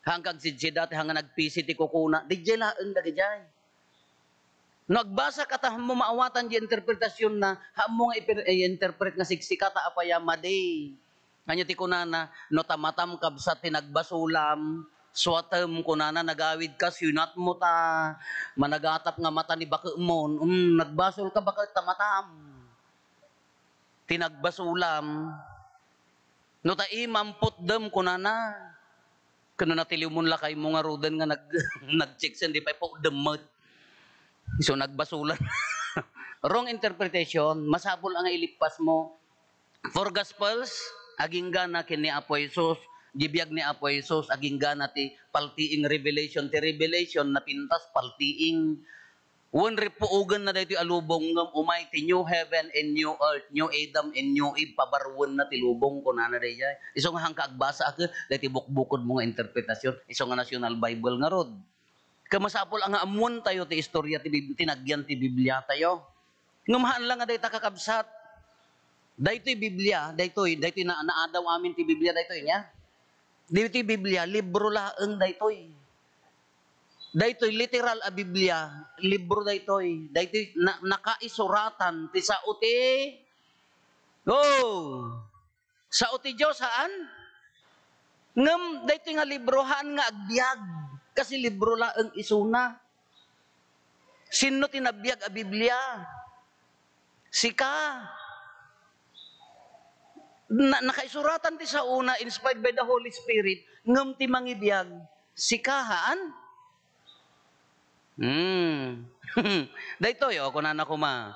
Haanka agsidsida ti haan nga nagpisi ti kukuna, diay laeng dagidiay. No agbasa ka ta haanmo maawatan diay interpretasionna, haanmo nga iper-, i-interpret nga siksika ta apay a madi. Ania ti kunana, "No tamatam kabsat ti nagbasolam, suatem," kunana, "nagawid ka, siunatmo ta managatap nga mata ni bakemon." Mm, nagbasolka baket, tamatam. Ti nagbasolam, "No ta imam, putdem," kunana. Ken no natiliwmon lakaymo ngaruden nga nag-, nagtseksen, di pay putdem met. So, nagbasolan. Wrong interpretation, masapul a nga ilippasmo. Four Gospels, aginggana ken ni Apo Jesus, di biag ni Apo Jesus, aginggana ti paltiing revelation, ti revelation napintas paltiing. Wen ripuogenna daytoy a lubong ngem umay ti new heaven and new earth, new Adam and new Eve, pabaruenna ti lubong, kunana daydiay. Isu nga haanka agbasa a ket daytoy bukbukodmo nga interpretasyon, isu nga National Bible ngarud. Ket masapul a nga ammoentayo ti istorya ti Bib-, ti nagyan ti Bibliatayo. Ngem haan la nga dayta, kakabsat. Daytoy Biblia, daytoy, daytoy na, naadaw amin ti Biblia, daytoy niya. Daytoy Biblia, libro laeng daytoy. Daytoy literal a Biblia, libro daytoy. Daytoy na, nakaisuratan ti sao ti, oh, sao ti Dios, haan? Ngem daytoy nga libro, haan nga agbiag. Kasi libro laeng isuna. Sinno ti nabiag a Biblia? Sika. Na, nakaisuratan ti saona, inspired by the Holy Spirit, ngem ti mangibiag, sika, haan? Hmm. Daytoy, o, kunana koma.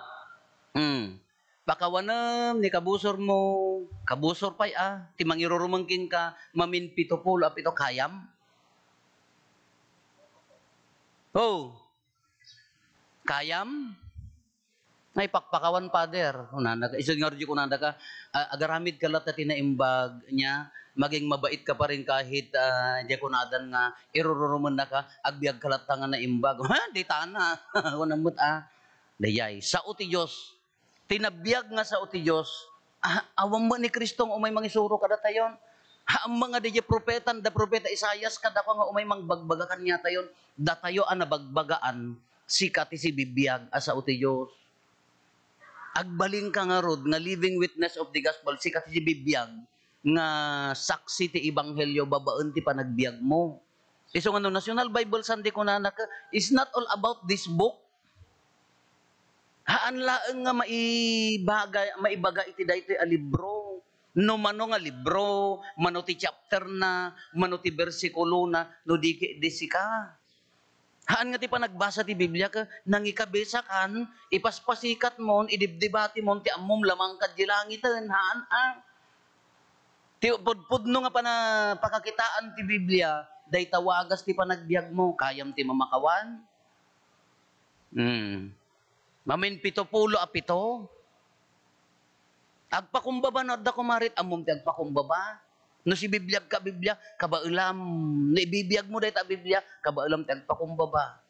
Hmm. Pakawanem ni kabusormo, kabusor pay a, ti mangirurumeng kenka, mamin pito pulo a pito, kayam? Oh. Kayam? Ay, pakpakawan, Father. Kunana ka, isu nga rudi kunada ka, ah, agaramid ka latta ti naimbag niya, maging mabait ka pa rin kahit, ah, di kunadan nga irururumennaka, agbiag ka latta nga naimbag. Ha? Di tana. Kunam met, ah. Dayay. Sao ti Dios. Ti nabiag nga sao ti Dios. Ah, awan met ni Cristo nga umay mangisuro kadatayon. Haan met nga dayjay profeta, da profeta Isaias, kadakua nga umay mangbagbaga kaniatayon. Datayo a nabagbagaan, sika ti sibibiag a sao ti Dios. Agbalinka ngarud nga living witness of the gospel, sika ti sibibiag nga saksi ti ebanghelio babaen ti panagbiagmo. Isu nga no National Bible Sunday kunana ka, it's not all about this book. Haan laeng nga maibaga, maibaga iti daytoy a libro. No mano nga libro, mano ti chapter na, mano ti bersikulo na, no di ket di sika. Haan nga ti panagbasa ti Biblia ket nangikabisakan, ipaspasikatmon, idibdibatimon ti ammom la mangkad di langiten, haan a. Ti pudpudno nga pana-, pakakitaan ti Biblia, dayta wagas ti panagbiagmo, kayam ti mamakawan. Hmm. Mamin pito pulo a pito. Agpakumbaba no adda kumarit, ammom ti agpakumbaba. No sibibiagka Biblia, kabaelam. No ibibiagmo dayta a Biblia, kabaelam ti agpakumbaba.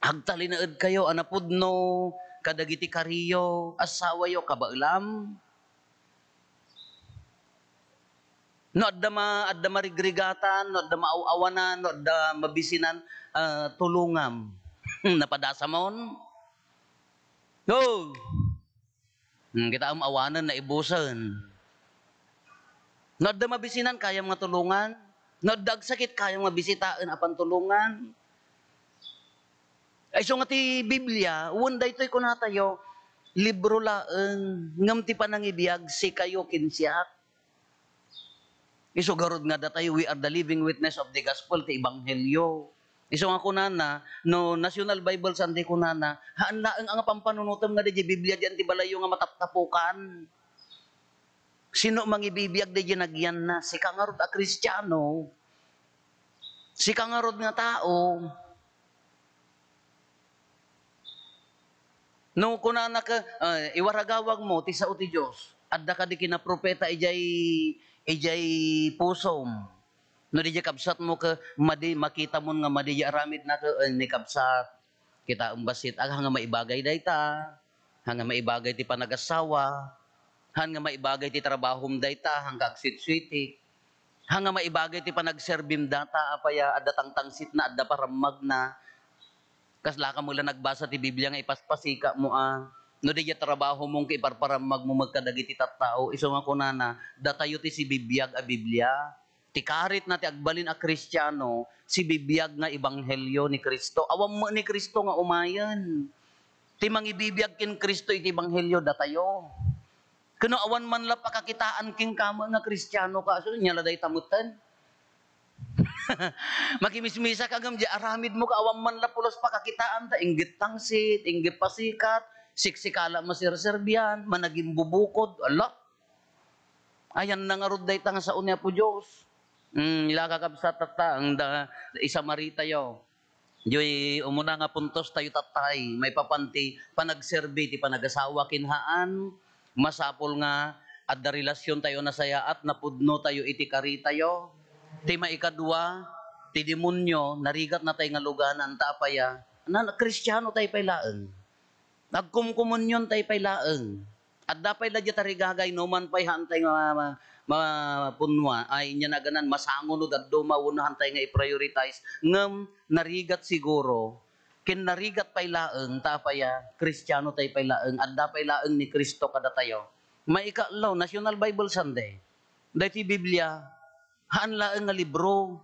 Agtalinaedkayo a napudno kadagiti kariyo, assawayo, kabaelam. No adda ma-, adda marigrigatan, no adda maaw-awanan, no adda mabisinan, ah, tulongam. Napadasamon? No. Hmm, kitaem, awanen, naibusen. No adda mabisinan, kayam nga tulongan. No adda agsakit, kayam nga bisitaen, apan tulongan. Ay, isu nga ti Biblia, wen daytoy kunatayo, libro laeng, ngem ti panangibiag, sikayo ken siak. Isu garud nga datayo, we are the living witness of the gospel, ti ebanghelio. Isu nga kunana, no National Bible Sunday kunana, haan laeng a nga pampanunotem nga dayjay Biblia diyan ti balayyo nga mataptapukan. Sino mangibibiag dayjay nagyanna? Sika ngarud a Kristiano. Sika ngarud nga tao. No kunana ka, ah, iwaragawagmo ti sao ti Dios, adda kadi kinapropeta idiay, idiay pusom. No didiay kabsatmo ka, madi, makitamon nga madi diay aramidna ka, eh, ni kabsat, kitaem bassit, ah, haan nga maibagay dayta, haan nga maibagay ti panagassawa, haan nga maibagay ti trabahom dayta, haan nga agsitsuitik. Haan nga maibagay ti panagserbim data, apay a, adda tangtangsitna, adda parammagna. Kaslaka met la nagbasa ti Biblia nga ipaspasikatmo a, no diay trabahom ket iparparammagmo met kadagiti tattao. Isu nga kunana, datayo ti sibibiag a Biblia. Ti karitna ti agbalin a Kristiano, sibibiag nga ebanghelio ni Cristo. Awan met ni Cristo nga umayen. Ti mangibibiag ken Cristo iti ebanghelio, datayo. Ken no awan man la pakakitaan kenka met nga Kristiano ka, isu ania la dayta metten? Makimismisa ka ngem diay aramidmo ka, awan man la pulos pakakitaan ta, inggit tangsit, inggit pasikat, siksika la maserserbian, managimbubukod, ala. Ayanna ngarud dayta nga sao ni Apo Dios. Hmm, ila kakabsat tatta, ang da, isamaritayo. Diay umuna nga puntos tayo tattay, maipapan ti panagserbi ti panagasawa ken haan, masapul nga adda relasion tayo a nasayaat, napudno tayo iti kari tayo. Ti maikadua, ti demonio, narigat na tay nga luganan, ta apay a, na, Kristiano tay pay laeng. Agkomkomunion tay pay laeng. Adda pay la diay tarigagay, no man pay haan tay nga ma-, ma-, mapunnoan, ay, ania naganan, masango no dadduma, wenno haan tay nga i-prioritize. Ngem narigat siguro, ken narigat pay laeng, ta apay a, Kristiano tay pay laeng, adda pay laeng ni Cristo kadatayo. Maikatlo, National Bible Sunday. Daytoy Biblia, haan laeng nga libro.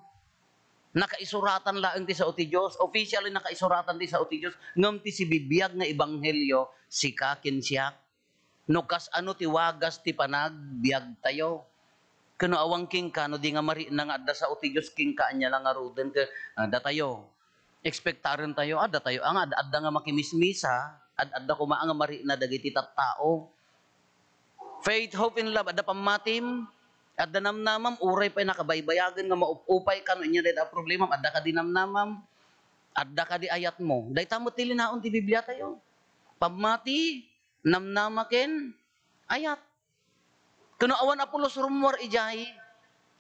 Nakaisuratan laeng ti sao ti Dios. Officially, nakaisuratan ti sao ti Dios. Ngem ti sibibiag nga ebanghelio, sika ken siak. No kasano ti wagas ti panagbiagtayo. Ken no awan kenka, no di nga marikna nga adda sao ti Dios kenka, ania la ngaruden ket, ah, datayo. Ekspektaren tayo, ah, datayo, ah, nga ad-, adda nga makimismisa, ad-, adda koma nga marikna dagiti tattao. Faith, hope, and love. Adda pammatim, adda namnamam, uray pay nakabaybayagen nga maup-upay ka no ania dayta a problemam, adda kadi namnamam, adda kadi ayatmo. Dayta met ti linaon ti Biblia tayo. Pammati, namnama, ken ayat. Ken no awan a pulos rummuar idiay,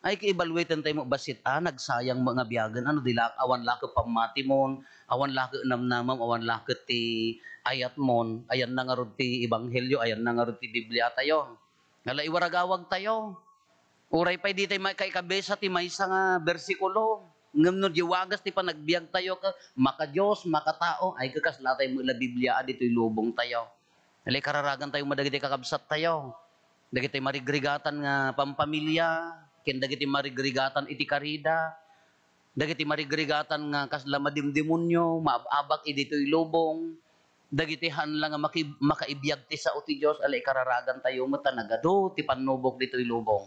ay, kaibalueten tayo mo bassit, ah, nagsayang mo nga biagen, ano, di la, awan la ket pammatimon, awan la ket namnamam, awan la ket ti ayatmon, ayanna ngarud ti ebanghelio, ayanna ngarud ti Biblia tayo. Nga la iwaragawag tayo. Uray pay di tayo makaikabesa ti maysa nga bersikulo. Ngem no di wagas ti panagbiag tayo, ka, maka-Dios, makatao, ay, kakasla tayo mo la Biblia a ditoy lubong tayo. Ala, ikararagan tayo mo dagiti kakabsat tayo. Dagiti marigrigatan nga pampamilya, ken dagiti marigrigatan iti karida, dagiti marigrigatan nga kasla madimdemonyo, maab-abak idi toy lubong, dagiti haan la nga maki-, makaibiag ti sao ti Dios, ala, ikararagan tayo met ta nagadu ti pannubok ditoy lubong.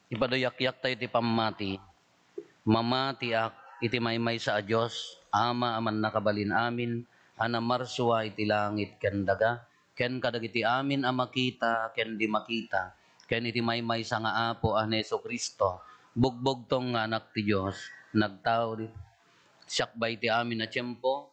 Ipaduyakyak tayo ti pammati. Mamatiak iti maymaysa a Dios, Ama a mannakabalin amin, a namarsua iti langit ken daga, ken kadagiti amin a makita ken di makita, ken iti maymaysa nga Apo a ni Jesu-Cristo, bugbugtong nga Anak ti Dios, nagtao di-, siakbay ti amin a tiempo,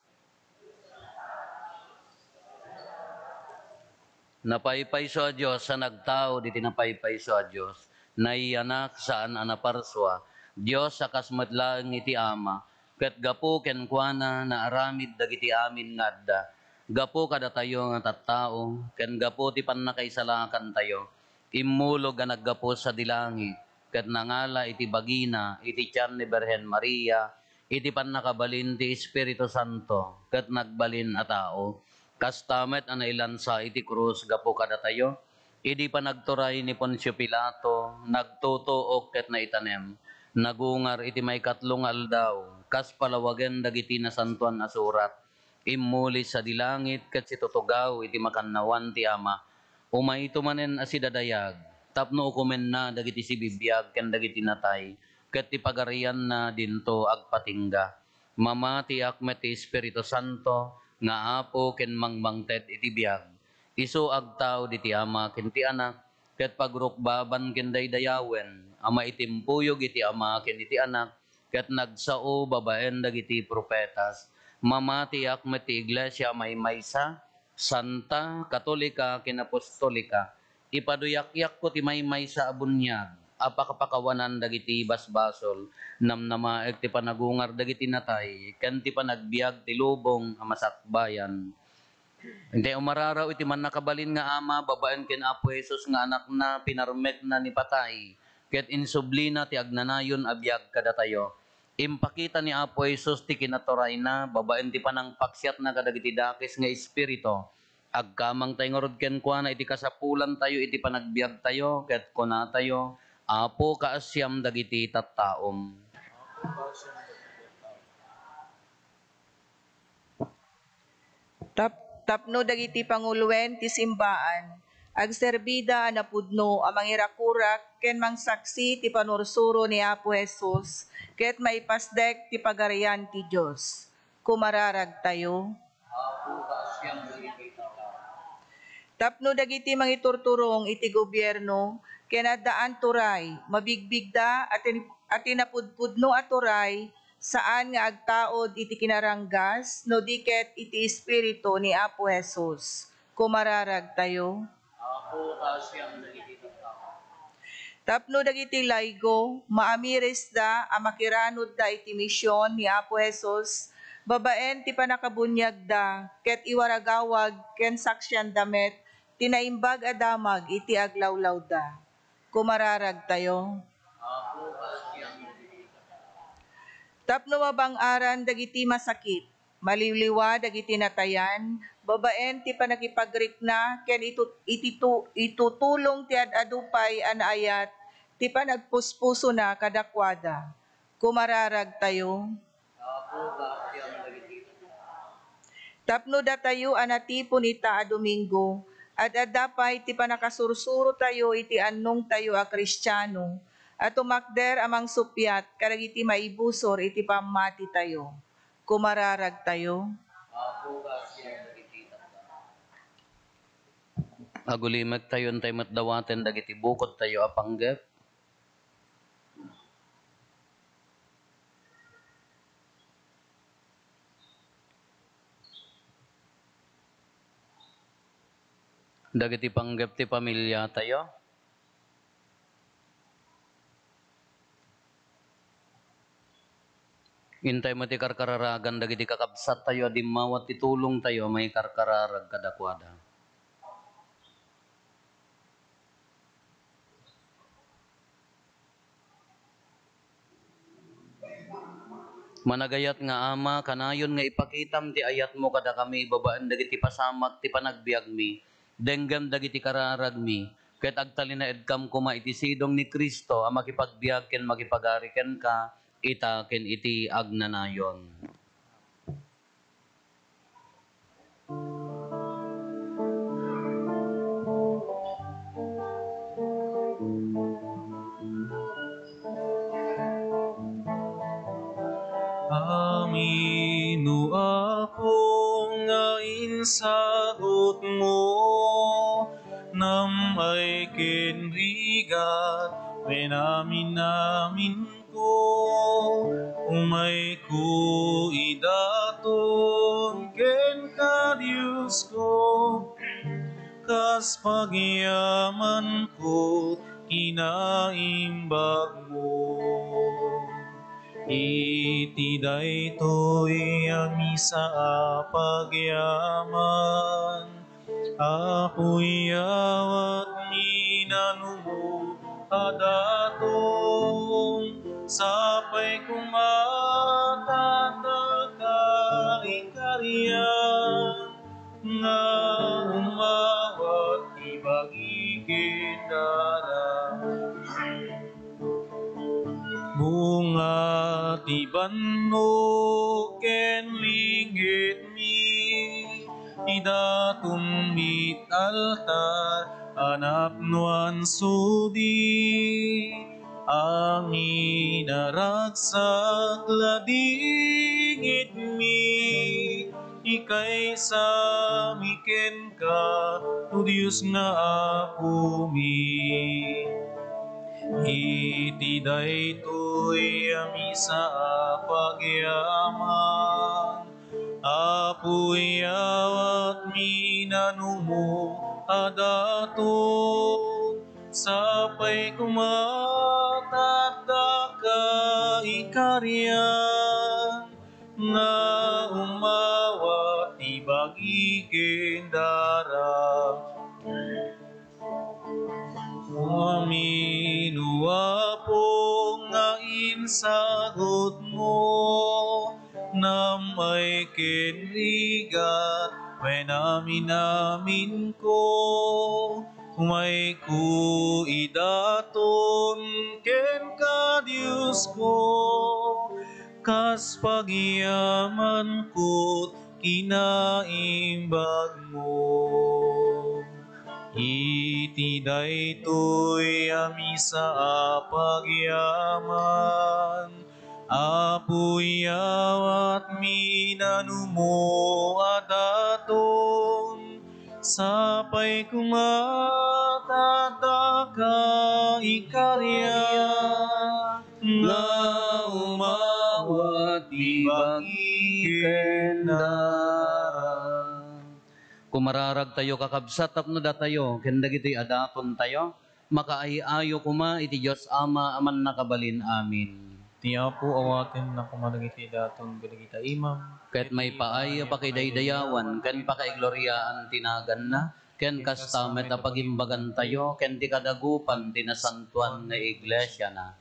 Napaypayso a Dios a nagtao diti napaypayso a Dios. Naiyanak saan a naparsua. Dios a kas met laeng iti Ama, ket gapu kenkuana naaramid dagiti amin nga adda. Gapu kadatayo nga tattao, ken gapu ti pannakaisalakantayo, immulog a naggapu sadi langit, ket nangala iti bagina, iti tian ni Birhen Maria, iti pannakabalin ti Espiritu Santo, ket nagbalin a tao. Kasta met a nailansa iti krus gapu kadatayo. Idi panagturay ni Poncio Pilato, nagtutuok ket naitanem. Nagungar iti maikatlo nga aldaw, kas palawagen dagiti Nasantoan a Surat. Immuli sadi langit ket situtugaw iti makannawan ti Ama. Umayto manen a sidadayag, tapno ukomenna dagiti sibibiag ken dagiti natay, ket ti pagarianna dinto agpatingga. Mamatiak met ti Espiritu Santo nga Apo ken mangmangted iti biag. Isu agtao diti Ama ken ti Anak, ket pagrukbaban ken daydayawen a maitimpuyog iti Ama ken iti Anak, ket nagsao babaen dagiti profetas. Mamatiak met ti Iglesia a maymaysa, santa, katolika, ken apostolika. Ipaduyakyak ko ti maymaysa a buniag a pakapakawanan dagiti basbasol, namnamaek ti panagungar dagiti natay, ken ti panagbiag ti lubong a masakbayan. Intay umararaw iti mannakabalin nga Ama, babaen ken Apo Jesus nga Anakna, pinarmekna ni patay, ket insublina ti agnanayon a biag kadatayo. Impakita ni Apo Jesus ti kinaturayna babaen ti panangpaksiatna kadagiti dakes nga espiritu. Agkamangtayo ngarud kenkuana iti kasapulantayo iti panagbiagtayo, ket kunatayo, Apo, kaasiam dagiti tattaom. Tap-, tapno dagiti panguloen ti simbaan, agserbida a napudno a mangirakurak ken mangsaksi ti panursuro ni Apo Jesus ket maipasdek ti Pagarian ti Dios. Kumararagtayo. Tapno dagiti mangiturturong iti gobierno ken addaan turay, mabigbigda a tin-, a tinapudpudno a turay, saan nga agtaud iti kinaranggas no di ket iti Espiritu ni Apo Jesus. Kumararagtayo. Apo, pasiam dagiti tattao. Tapno dagiti laygo, maamiresda a makiranudda iti mision ni Apo Jesus, babaen ti pannakabuniagda, ket iwaragawag ken saksianda met ti naimbag a damag iti aglawlawda. Kumararagtayo. Apo, pasiam dagiti tattao. Tapno mabang-aran dagiti masakit, maliwliwa dagiti natayan, babaen ti pannakipagrikna ken itu-, iti tu-, itutulong ti ad-adu pay a naayat ti panagpuspusona kadakuada. Kumararagtayo. Apo, pasiam dagiti tattao. Tapno datayo a natipon ita a Domingo, ad-adda pay ti pannakasursurotayo iti annongtayo a Kristiano, a tumakder a mangsuppiat kadagiti maibusor iti pammatitayo. Kumararagtayo. Apo, pasiam dagiti tattao. Agulimektayo, intay met dawaten dagiti bukodtayo a panggep. Dagiti panggep ti pamiliatayo. Intay met ti karkararagan dagiti kakabsattayo a dimmawat ti tulongtayo a maikarkararag kadakuada. Managayat nga Ama, kanayon nga ipakitam ti ayatmo kadakami babaen dagiti pasamak ti panagbiagmi, denggem dagiti kararagmi, ket agtalinaedkam koma iti sidong ni Cristo a makipagbiag ken makipagari kenka, ita ken iti agnanayon. Amin, O Apo, nga insagutmo, nam-ay ken rigat, wen amin-amin ko, umayko idaton kenka, Diosko, kas pagyamanko kinaimbagmo. Iti daytoy a misa a pagyaman, Apo, iyawatmi nanumo a daton, sapay koma ta adda kaikarian nga umawat ti bagi ken daram. Bunga ti bannog ken linggitmi, idatonmi iti altar a napnoan sudi. Amin a ragsak, ladingitmi, ikaysami kenka, O Dios nga Apomi. Iti daytoy a misa a pagyaman, Apo, iyawatmi nanumo a daton, sapay koma ta adda kaikarian nga umawat ti bagi ken daram. Amin, O Apo, nga insagutmo, nam-ay ken rigat, wen amin-aminko, umayko idaton kenka, Diosko, kas pagyamanko kinaimbagmo. Iti daytoy a misa a pagyaman, Apo, iyawatmi nanumo a daton, Sapay koma ta addaka ikaria nga umawat ti bagi ken dara. Kumararagtayo, kakabsat, tapno datayo ken dagitoy a datontayo makaay-ayo koma iti Dios Ama a Mannakabalin-amin. Ti Apo awatenna koma dagiti daton kadagita imam, ket maipaay a pakidaydayawan ken pakaigloriaan ti naganna, ken kasta met a pagimbagantayo ken ti kadagupan ti nasantoan nga iglesiana.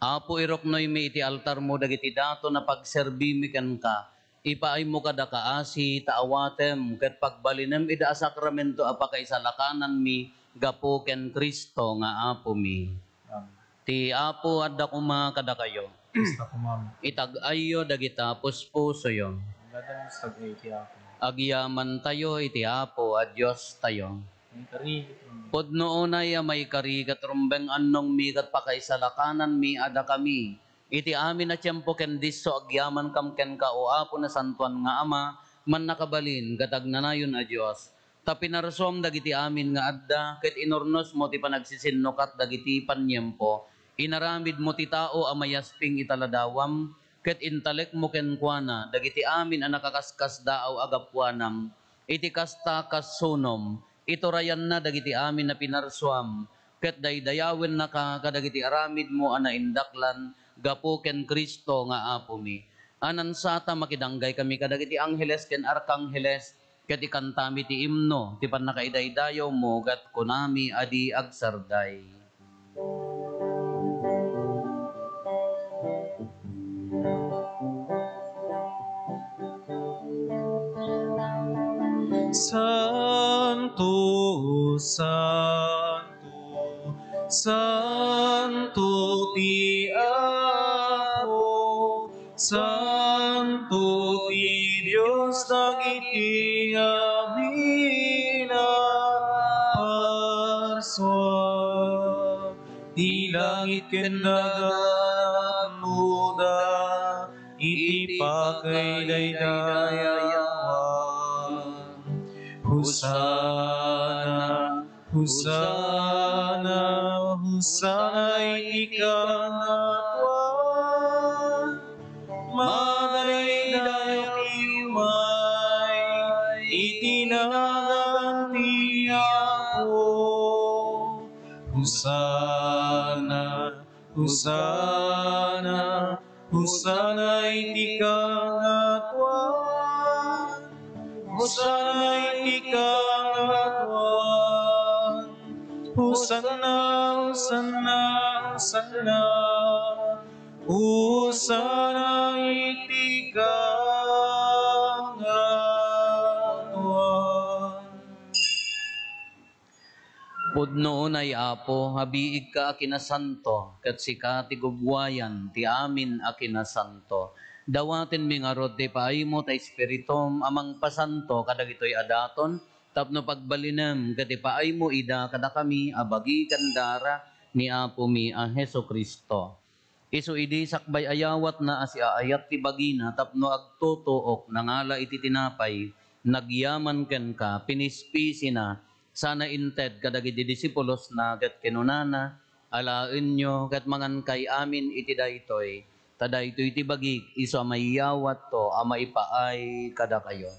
Apo, iruknoymi iti altarmo dagiti daton a pagserbimi kenka. Ipaaymo kada kaasi ta awatem ket pagbalinem ida a sakramento a pakaisalakananmi gapu ken Cristo nga Apomi. Amen. Ti Apo adda koma kadakayo. Kasta koma met. Itag-ayyo dagita puspusoyo. Adda met ti Apo. Agyamantayo iti Apo a Diostayo. Maikari ket rumbeng. Pudno unay a maikari ket rumbeng, annongmi ket pakaisalakananmi a dakami, iti amin a tiempo ken disso agyamankam kenka, O Apo, Nasantoan nga Ama, Mannakabalin ket Agnanayon a Dios, ta pinarsuam dagiti amin nga adda, ket inurnosmo ti panagsisinnukat dagiti paniempo. Inaramidmo ti tao a mayasping ita ladawam, ket intalekmo kenkuana dagiti amin a nakaskasdaaw a gapuanam. Iti kasta, kas sunom, iturayanna dagiti amin a pinarsuam, ket daydayawennaka kadagiti aramidmo a naindaklan gapu ken Cristo nga Apomi. Anansa ta makidanggay kami kadagiti angheles ken arkangheles, ket ikantami ti imno ti pannakaidaydayawmo, ket kunami a di agsarday. Santo, santo, santo ti Apo, santo ti Dios dagiti amin a parsua. Ti langit ken daga napnoda iti pakaidaydayawan. Hosanna, Hosanna, Hosanna iti kangatoan. Madaydayaw ti umay iti nagan ti Apo. Hosanna, Hosanna, Hosanna iti kangatoan. Hosanna iti kangatoan. Hosanna, Hosanna, Hosanna. Hosanna iti kangatoan. Pudno unay, Apo, a biigka a kinasanto, ket sika ti gubbuayan ti amin a kinasanto. Dawatenmi ngarud ti ipaaymo ta Espiritum a mangpasanto kadagitoy a daton, tapno pagbalinem ket ipaaymo ida kadakami a bagi ken dara ni Apomi a Jesu-Cristo. Isu idi sakbay a yawatna a siaayat ti bagina tapno agtutuok, nangala iti tinapay, nagyaman kenka, pinispisina, sana inted kadagiti disipulosna, ket kinunana, "Alaenyo ket mangankay amin iti daytoy, ta daytoy ti bagik, isu a maiyawatto a maipaay kadakayo."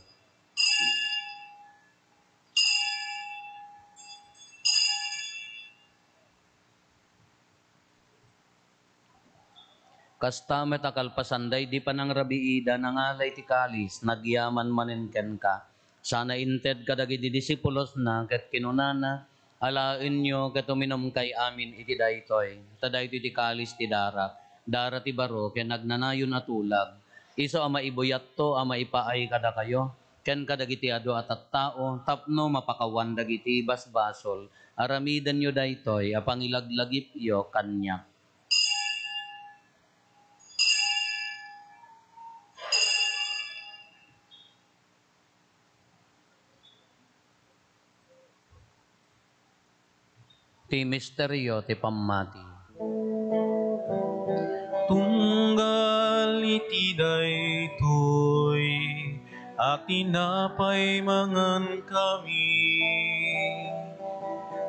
Kasta met a kalpasan daydi panangrabiida, nangala iti kalis, nagyaman manen kenka. Sana inted kadagiti disipulosna, ket kinunana, "Alaenyo ket uminumkay amin iti daytoy, ta daytoy ti kalis ti darak, dara ti baro ken agnanayon a tulag. Isu a maibuyatto a maipaay kadakayo ken kadagiti adu a tattao tapno mapakawan dagiti basbasol. Aramidenyo daytoy a pangilaglagipyo kaniak." Ti misterio ti pammati. Tunggal iti daytoy, a tinapay mangankami,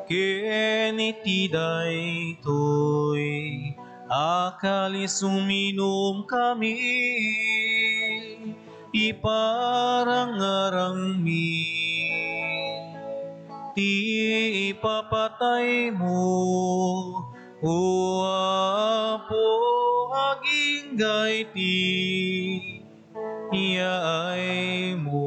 ken iti daytoy a kalis uminumkami, iparangarangmi ti ipapataymo, O Apo, agingga iti yaaymo.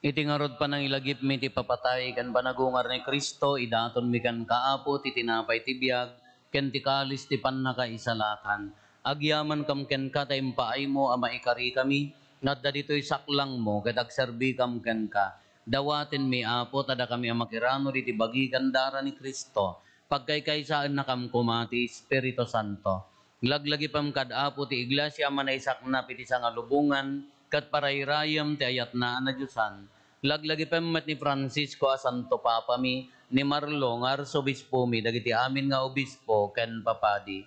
Iti ngarud panangilagipmi ti papatay ken panagungar ni Cristo, idatonmi kenka, Apo, ti tinapay ti biag ken ti kalis ti pannakaisalakan. Agyamankam kenka ta impaaymo a maikarikami nga adda ditoy saklangmo ket agserbikam kenka. Dawatenmi, Apo, ta dakami a makiranud iti bagi ken dara ni Cristo, pagkaykaysaennakam koma ti Espiritu Santo. Laglagipem kad Apo ti Iglesia a manaisaknap iti sangalubongan ket parayrayem ti ayatna a nadiosan. Laglagipem met ni Francisco a Santo Papami, ni Marlo nga Arsobispomi, dagiti amin nga obispo ken papadi.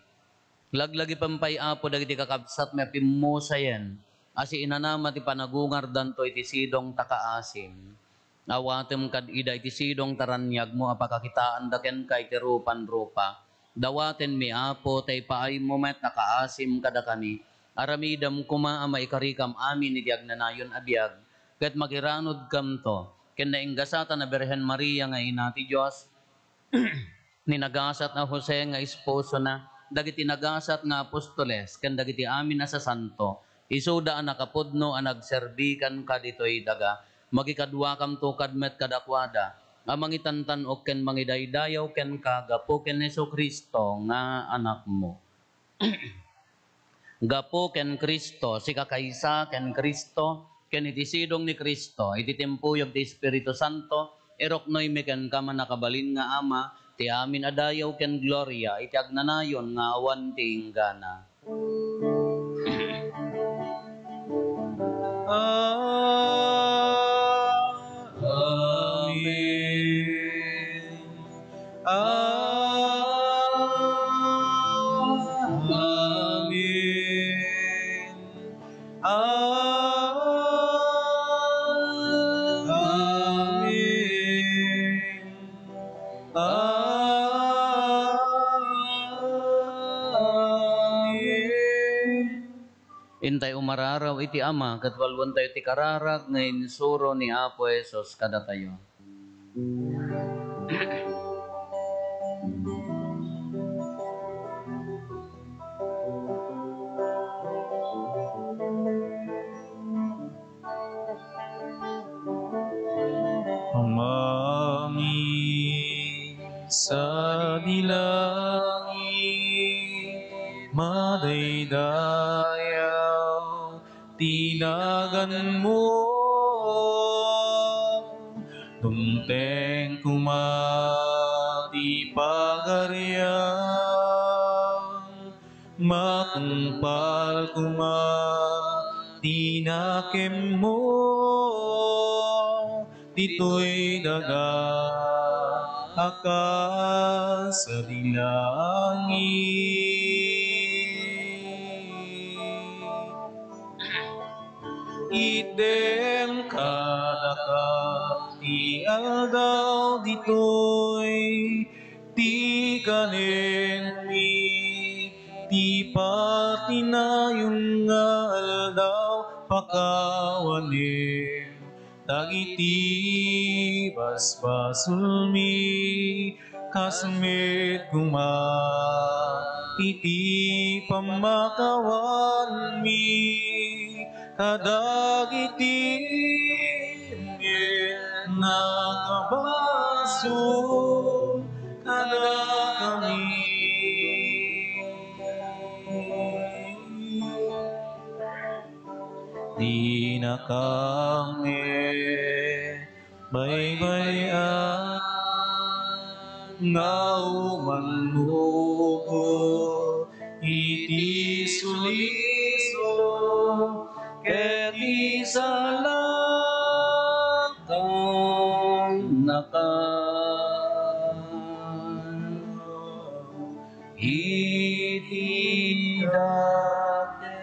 Laglagipem pay, Apo, dagiti kakabsatmi a pimmusayen a siinanama ti panagungardanto iti sidong ta kaasim. Awatem kad ida iti sidong ta raniagmo a pakakitaanda kenka iti rupan-rupa. Dawatenmi, Apo, ta ipaaymo met a kaasim kadakami. Aramidem koma a maikarikam amin iti agnanayon a biag, ket makiranudkamto ken nainggasatan a Birhen Maria nga Ina ti Dios, ni nagasat a Jose nga esposona, dagiti nagasat nga apostoles, ken dagiti amin a sasanto, isuda a nakapudno a nagserbi kenka ditoy daga. Makikaduakamto kad met kadakuada, a mangitantan-ok ken mangidaydayaw kenka gapu ken Jesu-Cristo nga Anakmo. Gapu ken Cristo, sikakaysa ken Cristo, ken iti sidong ni Cristo, iti timpuyog ti Espiritu Santo, iruknoymi kenka, mannakabalin nga Ama, ti amin a dayaw ken gloria iti agnanayon nga awan ti inggana. Ah, amen. Ah, amen. Ah, amen. Ah, amen. Intay umararaw iti Ama, ket walwentayo ti kararag nga insuro ni Apo Jesus kadatayo. Amami, sadi langit, madaydayaw ti naganmo. Dumteng koma ti pagariam, matungpal koma ti nakemmo ditoy daga a kas sadi langit. Itdem kadaka ti aldaw ditoy, ti kanenmi ti patinayon nga aldaw, pakawanem dagiti basbasolmi, kas met koma iti pammakawanmi kadagiti met nakabasol kadakami. Dinakami baybay-an nga umannugot iti sulisog ket isalakannakan iti dati.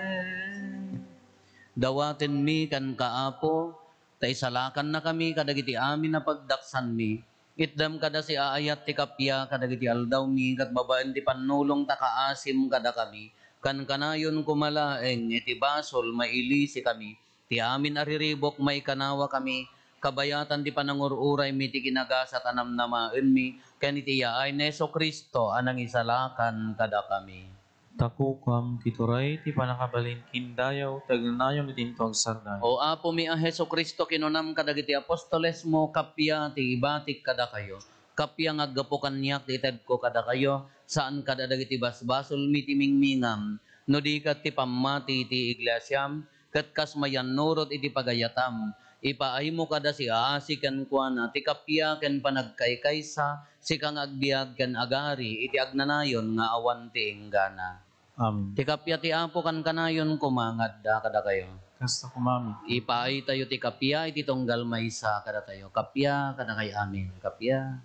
Dawatenmi kenka, Apo, ta isalakannakami kadagiti amin a pagdaksanmi. Itdem kada siaayat ti kappia kadagiti aldawmi ket babaen ti pannulong ta kaasim kadakami. Kankanayon koma laeng iti basol mailisikami. Ti amin a riribuk maikanawakami, kabayatan ti panangur-uraymi ti kinagasat a namnamaenmi ken iti yaay ni Jesu-Cristo a nangisalakan kadakami. Ta kukam ti turay ti pannakabalin ken dayaw ti agnanayon iti intoag sarday. O Apomi a Jesu-Cristo, kinunam kadagiti apostolesmo, kappia ti ibatik kadakayo. Kappia nga aggapu kaniak ti itedko kadakayo, saan kadagiti basbasolmi ti mingmingam, no di ket ti pammati ti iglesiam, ket kas mayannurot iti pagayatam, ipaaymo kada siaasi kenkuana ti kappia ken panagkaykaysa, sika nga agbiag ken agari iti agnanayon nga awan ti inggana. Amen. Ti kappia ti Apo kankanayon koma nga adda kadakayo. Kasta koma met. Ipaaytayo ti kappia iti tunggal maysa kadatayo. Kappia kadakay amin. Kappia.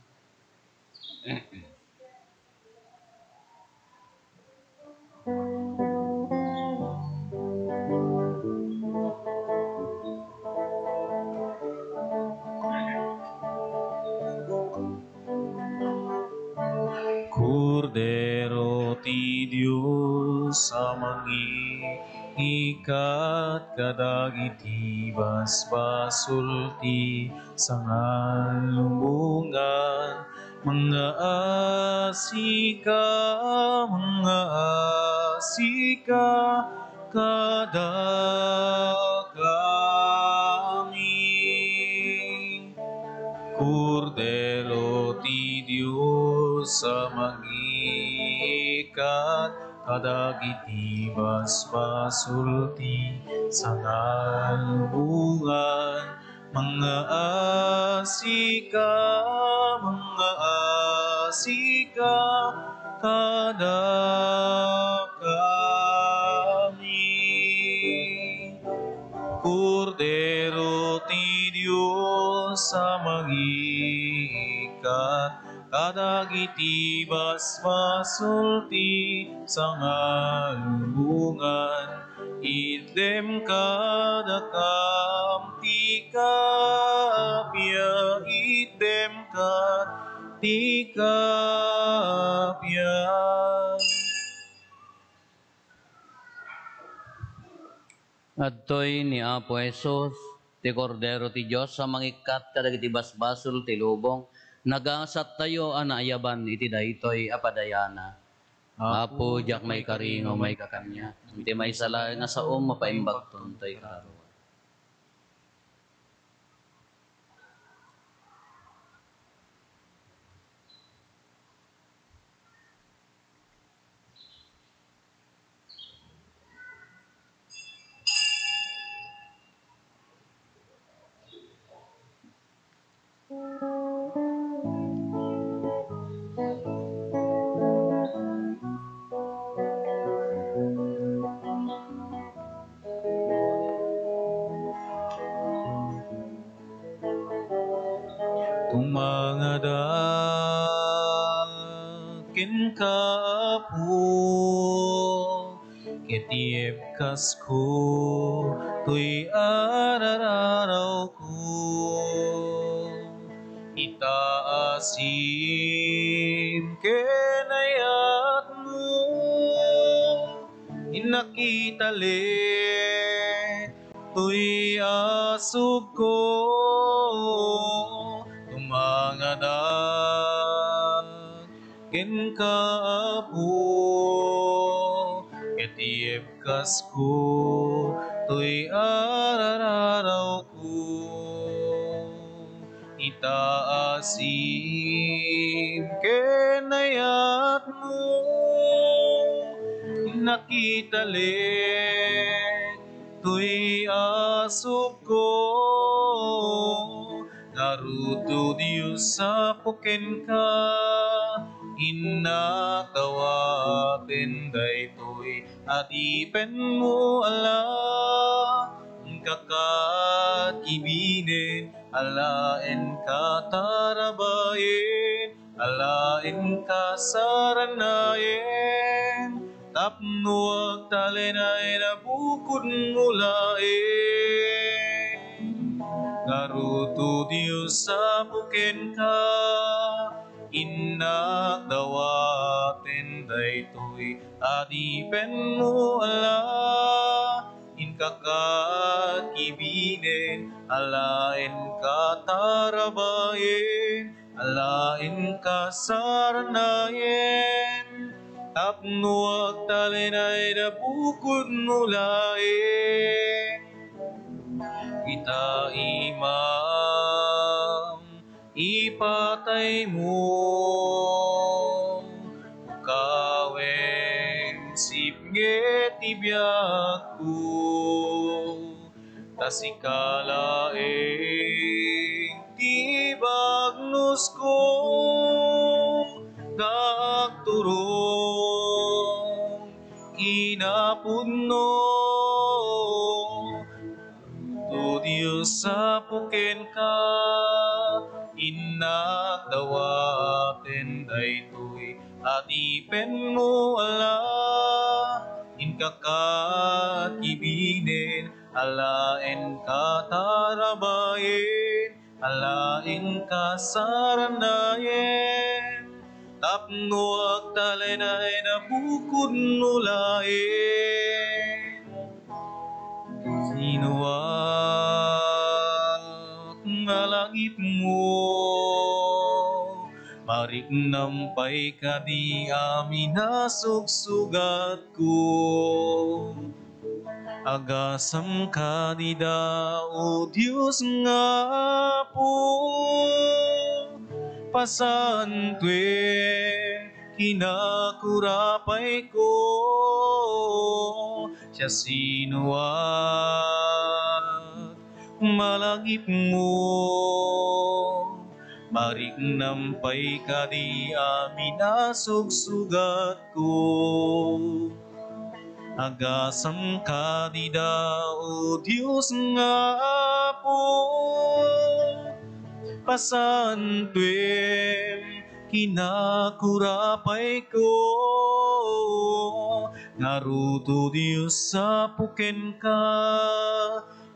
Kordero ti Dios a mangiikkat kadagiti basbasol ti sangalubongan, mangaasika, mangaasika kadakami. Kordero ti Dios a mangiikkat kadagiti basbasol ti sangalubongan, mangaasika, mangaasika kadakami. Kordero ti Dios a mangiikkat kadagiti basbasol ti sangalubongan, itdem kadakam ti kappia, itdem kad ti kappia. Adtoy ni Apo Jesus, ti Kordero ti Dios a mangikkat kadagiti basbasol ti lubong. Nagasattayo a naayaban iti daytoy a padayana. Apo, diak maikari nga umayka kaniak. Iti maysa laeng a saom, mapaimbagton toy kararuan. Tumangadak kenka, Apo, ket ibkasko toy arararawko. Itaasim ken ayatmo, innak italik toy asubko. Tumangadak kenka, Apo, ket ibkasko toy arararawko. Itaasim ken ayatmo, innak italik toy asubko. Ngarud, O Dios, Apo, kenka, innak dawaten daytoy adipenmo a laeng, inka kad kibinen a laeng katarabayen, a laeng kasaranayen. Tapno agtalinaed a bukodmo laeng. Ngarud, O Dios, Apo, kenka, innak dawaten daytoy adipenmo a la, inka kakibinen a la, inka tarabayen a la, inka saranayen, tapno agtalinaed a bukodmo laeng. Ita, Imam, ipataymo, ukawem, sipnget ti biagko, ta sika laeng ti bagnosko, nga agturong kinapudno. O Dios, Apo, kenka, innak dawaten daytoy adipenmo a la, inka kakibinen a la, inka tarabayen a la, inka saranayen, tapno agtalinaed a bukodmo laeng. Sinuak nga langipmo, mariknam pay kadi amin a sugsugatko. Agasamka dida, O Dios nga Apo, pasantuem kinakurapayko. Siasinoak nga langipmo, mariknam pay kadi amin a sugsugatko. Agasamka dida, O Dios nga Apo, pasantuem kinakurapayko. Ngarud, O Dios, Apo, kenka,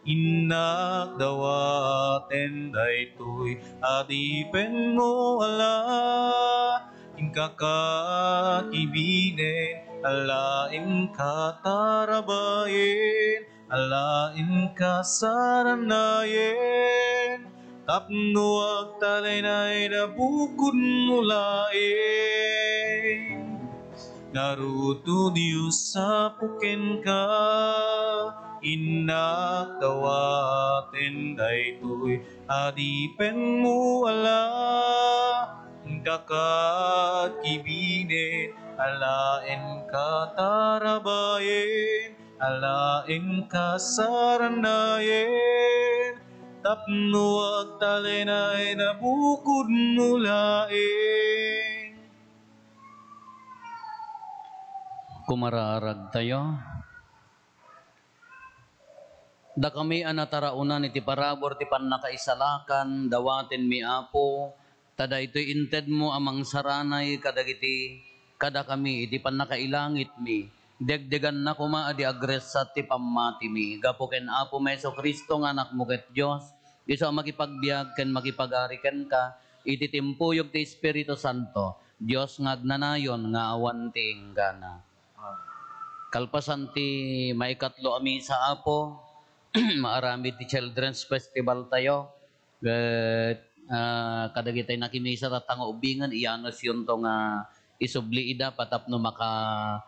innak dawaten daytoy adipenmo a la, inka kakibinen a la, inka tarabayen a la, inka saranayen, tapno agtalinaed a bukodmo laeng. Ngarud, O Dios, Apo, kenka, innak dawaten daytoy adipenmo a la, inka kakibinen a la, inka tarabayen a la, inka saranayen, tapno agtalinaed a bukodmo laeng. Kumaraaragtayo. Dakami a nataraonan iti parabur ti pannakaisalakan, dawatenmi, Apo, ta daytoy intedmo a mangsaranay kadagiti kadakami iti pannakailangitmi. Degdeganna koma a di agressat ti pammatimi. Gapu ken Apomi a Jesu-Cristo nga Anakmo ket Dios, isu a makipagbiag ken makipagari kenka iti timpuyog ti Espiritu Santo, Dios nga agnanayon nga awan ti inggana. Kalpasan ti maikatlo a misa, Apo, maaramid ti Children's Festival tayo. Ket, ah, kadagitay nakimisa tatta nga ubbingen, iyanusyonto nga isubli ida tapno maka-,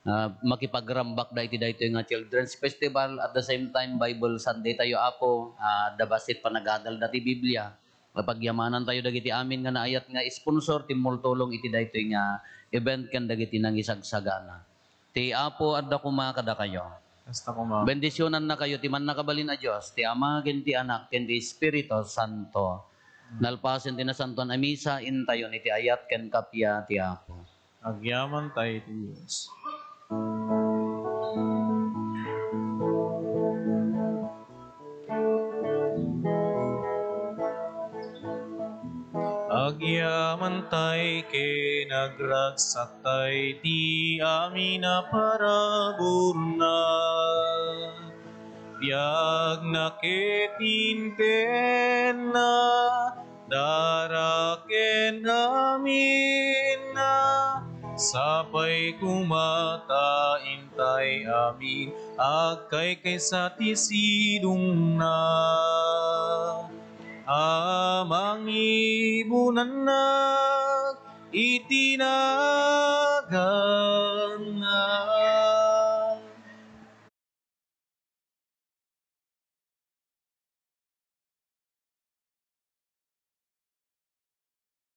ah, makipagrambak da iti daytoy nga Children's Festival. At the same time, Bible Sunday tayo, Apo. Ah, adda bassit panagadalda ti Biblia. Pagyamanantayo dagiti amin nga naayat nga sponsor, timmultulong iti daytoy nga event ken dagiti nangisagsagana. Ti Apo adda koma kadakayo. Kasta koma. Bendisionannakayo ti Mannakabalin a Dios, ti Ama, ken ti Anak, ken ti Espiritu Santo. Nalpasen ti Nasantoan a Misa, intayon iti ayat ken kappia ti Apo. Agyamantayo iti Dios. Agyamantay ken agragsaktay ti amin a paraburna. Biagna ket intenna, dara ken aminna, sapay koma ta intay amin agkaykaysa ti sidongna. A mangibunannak iti nagan.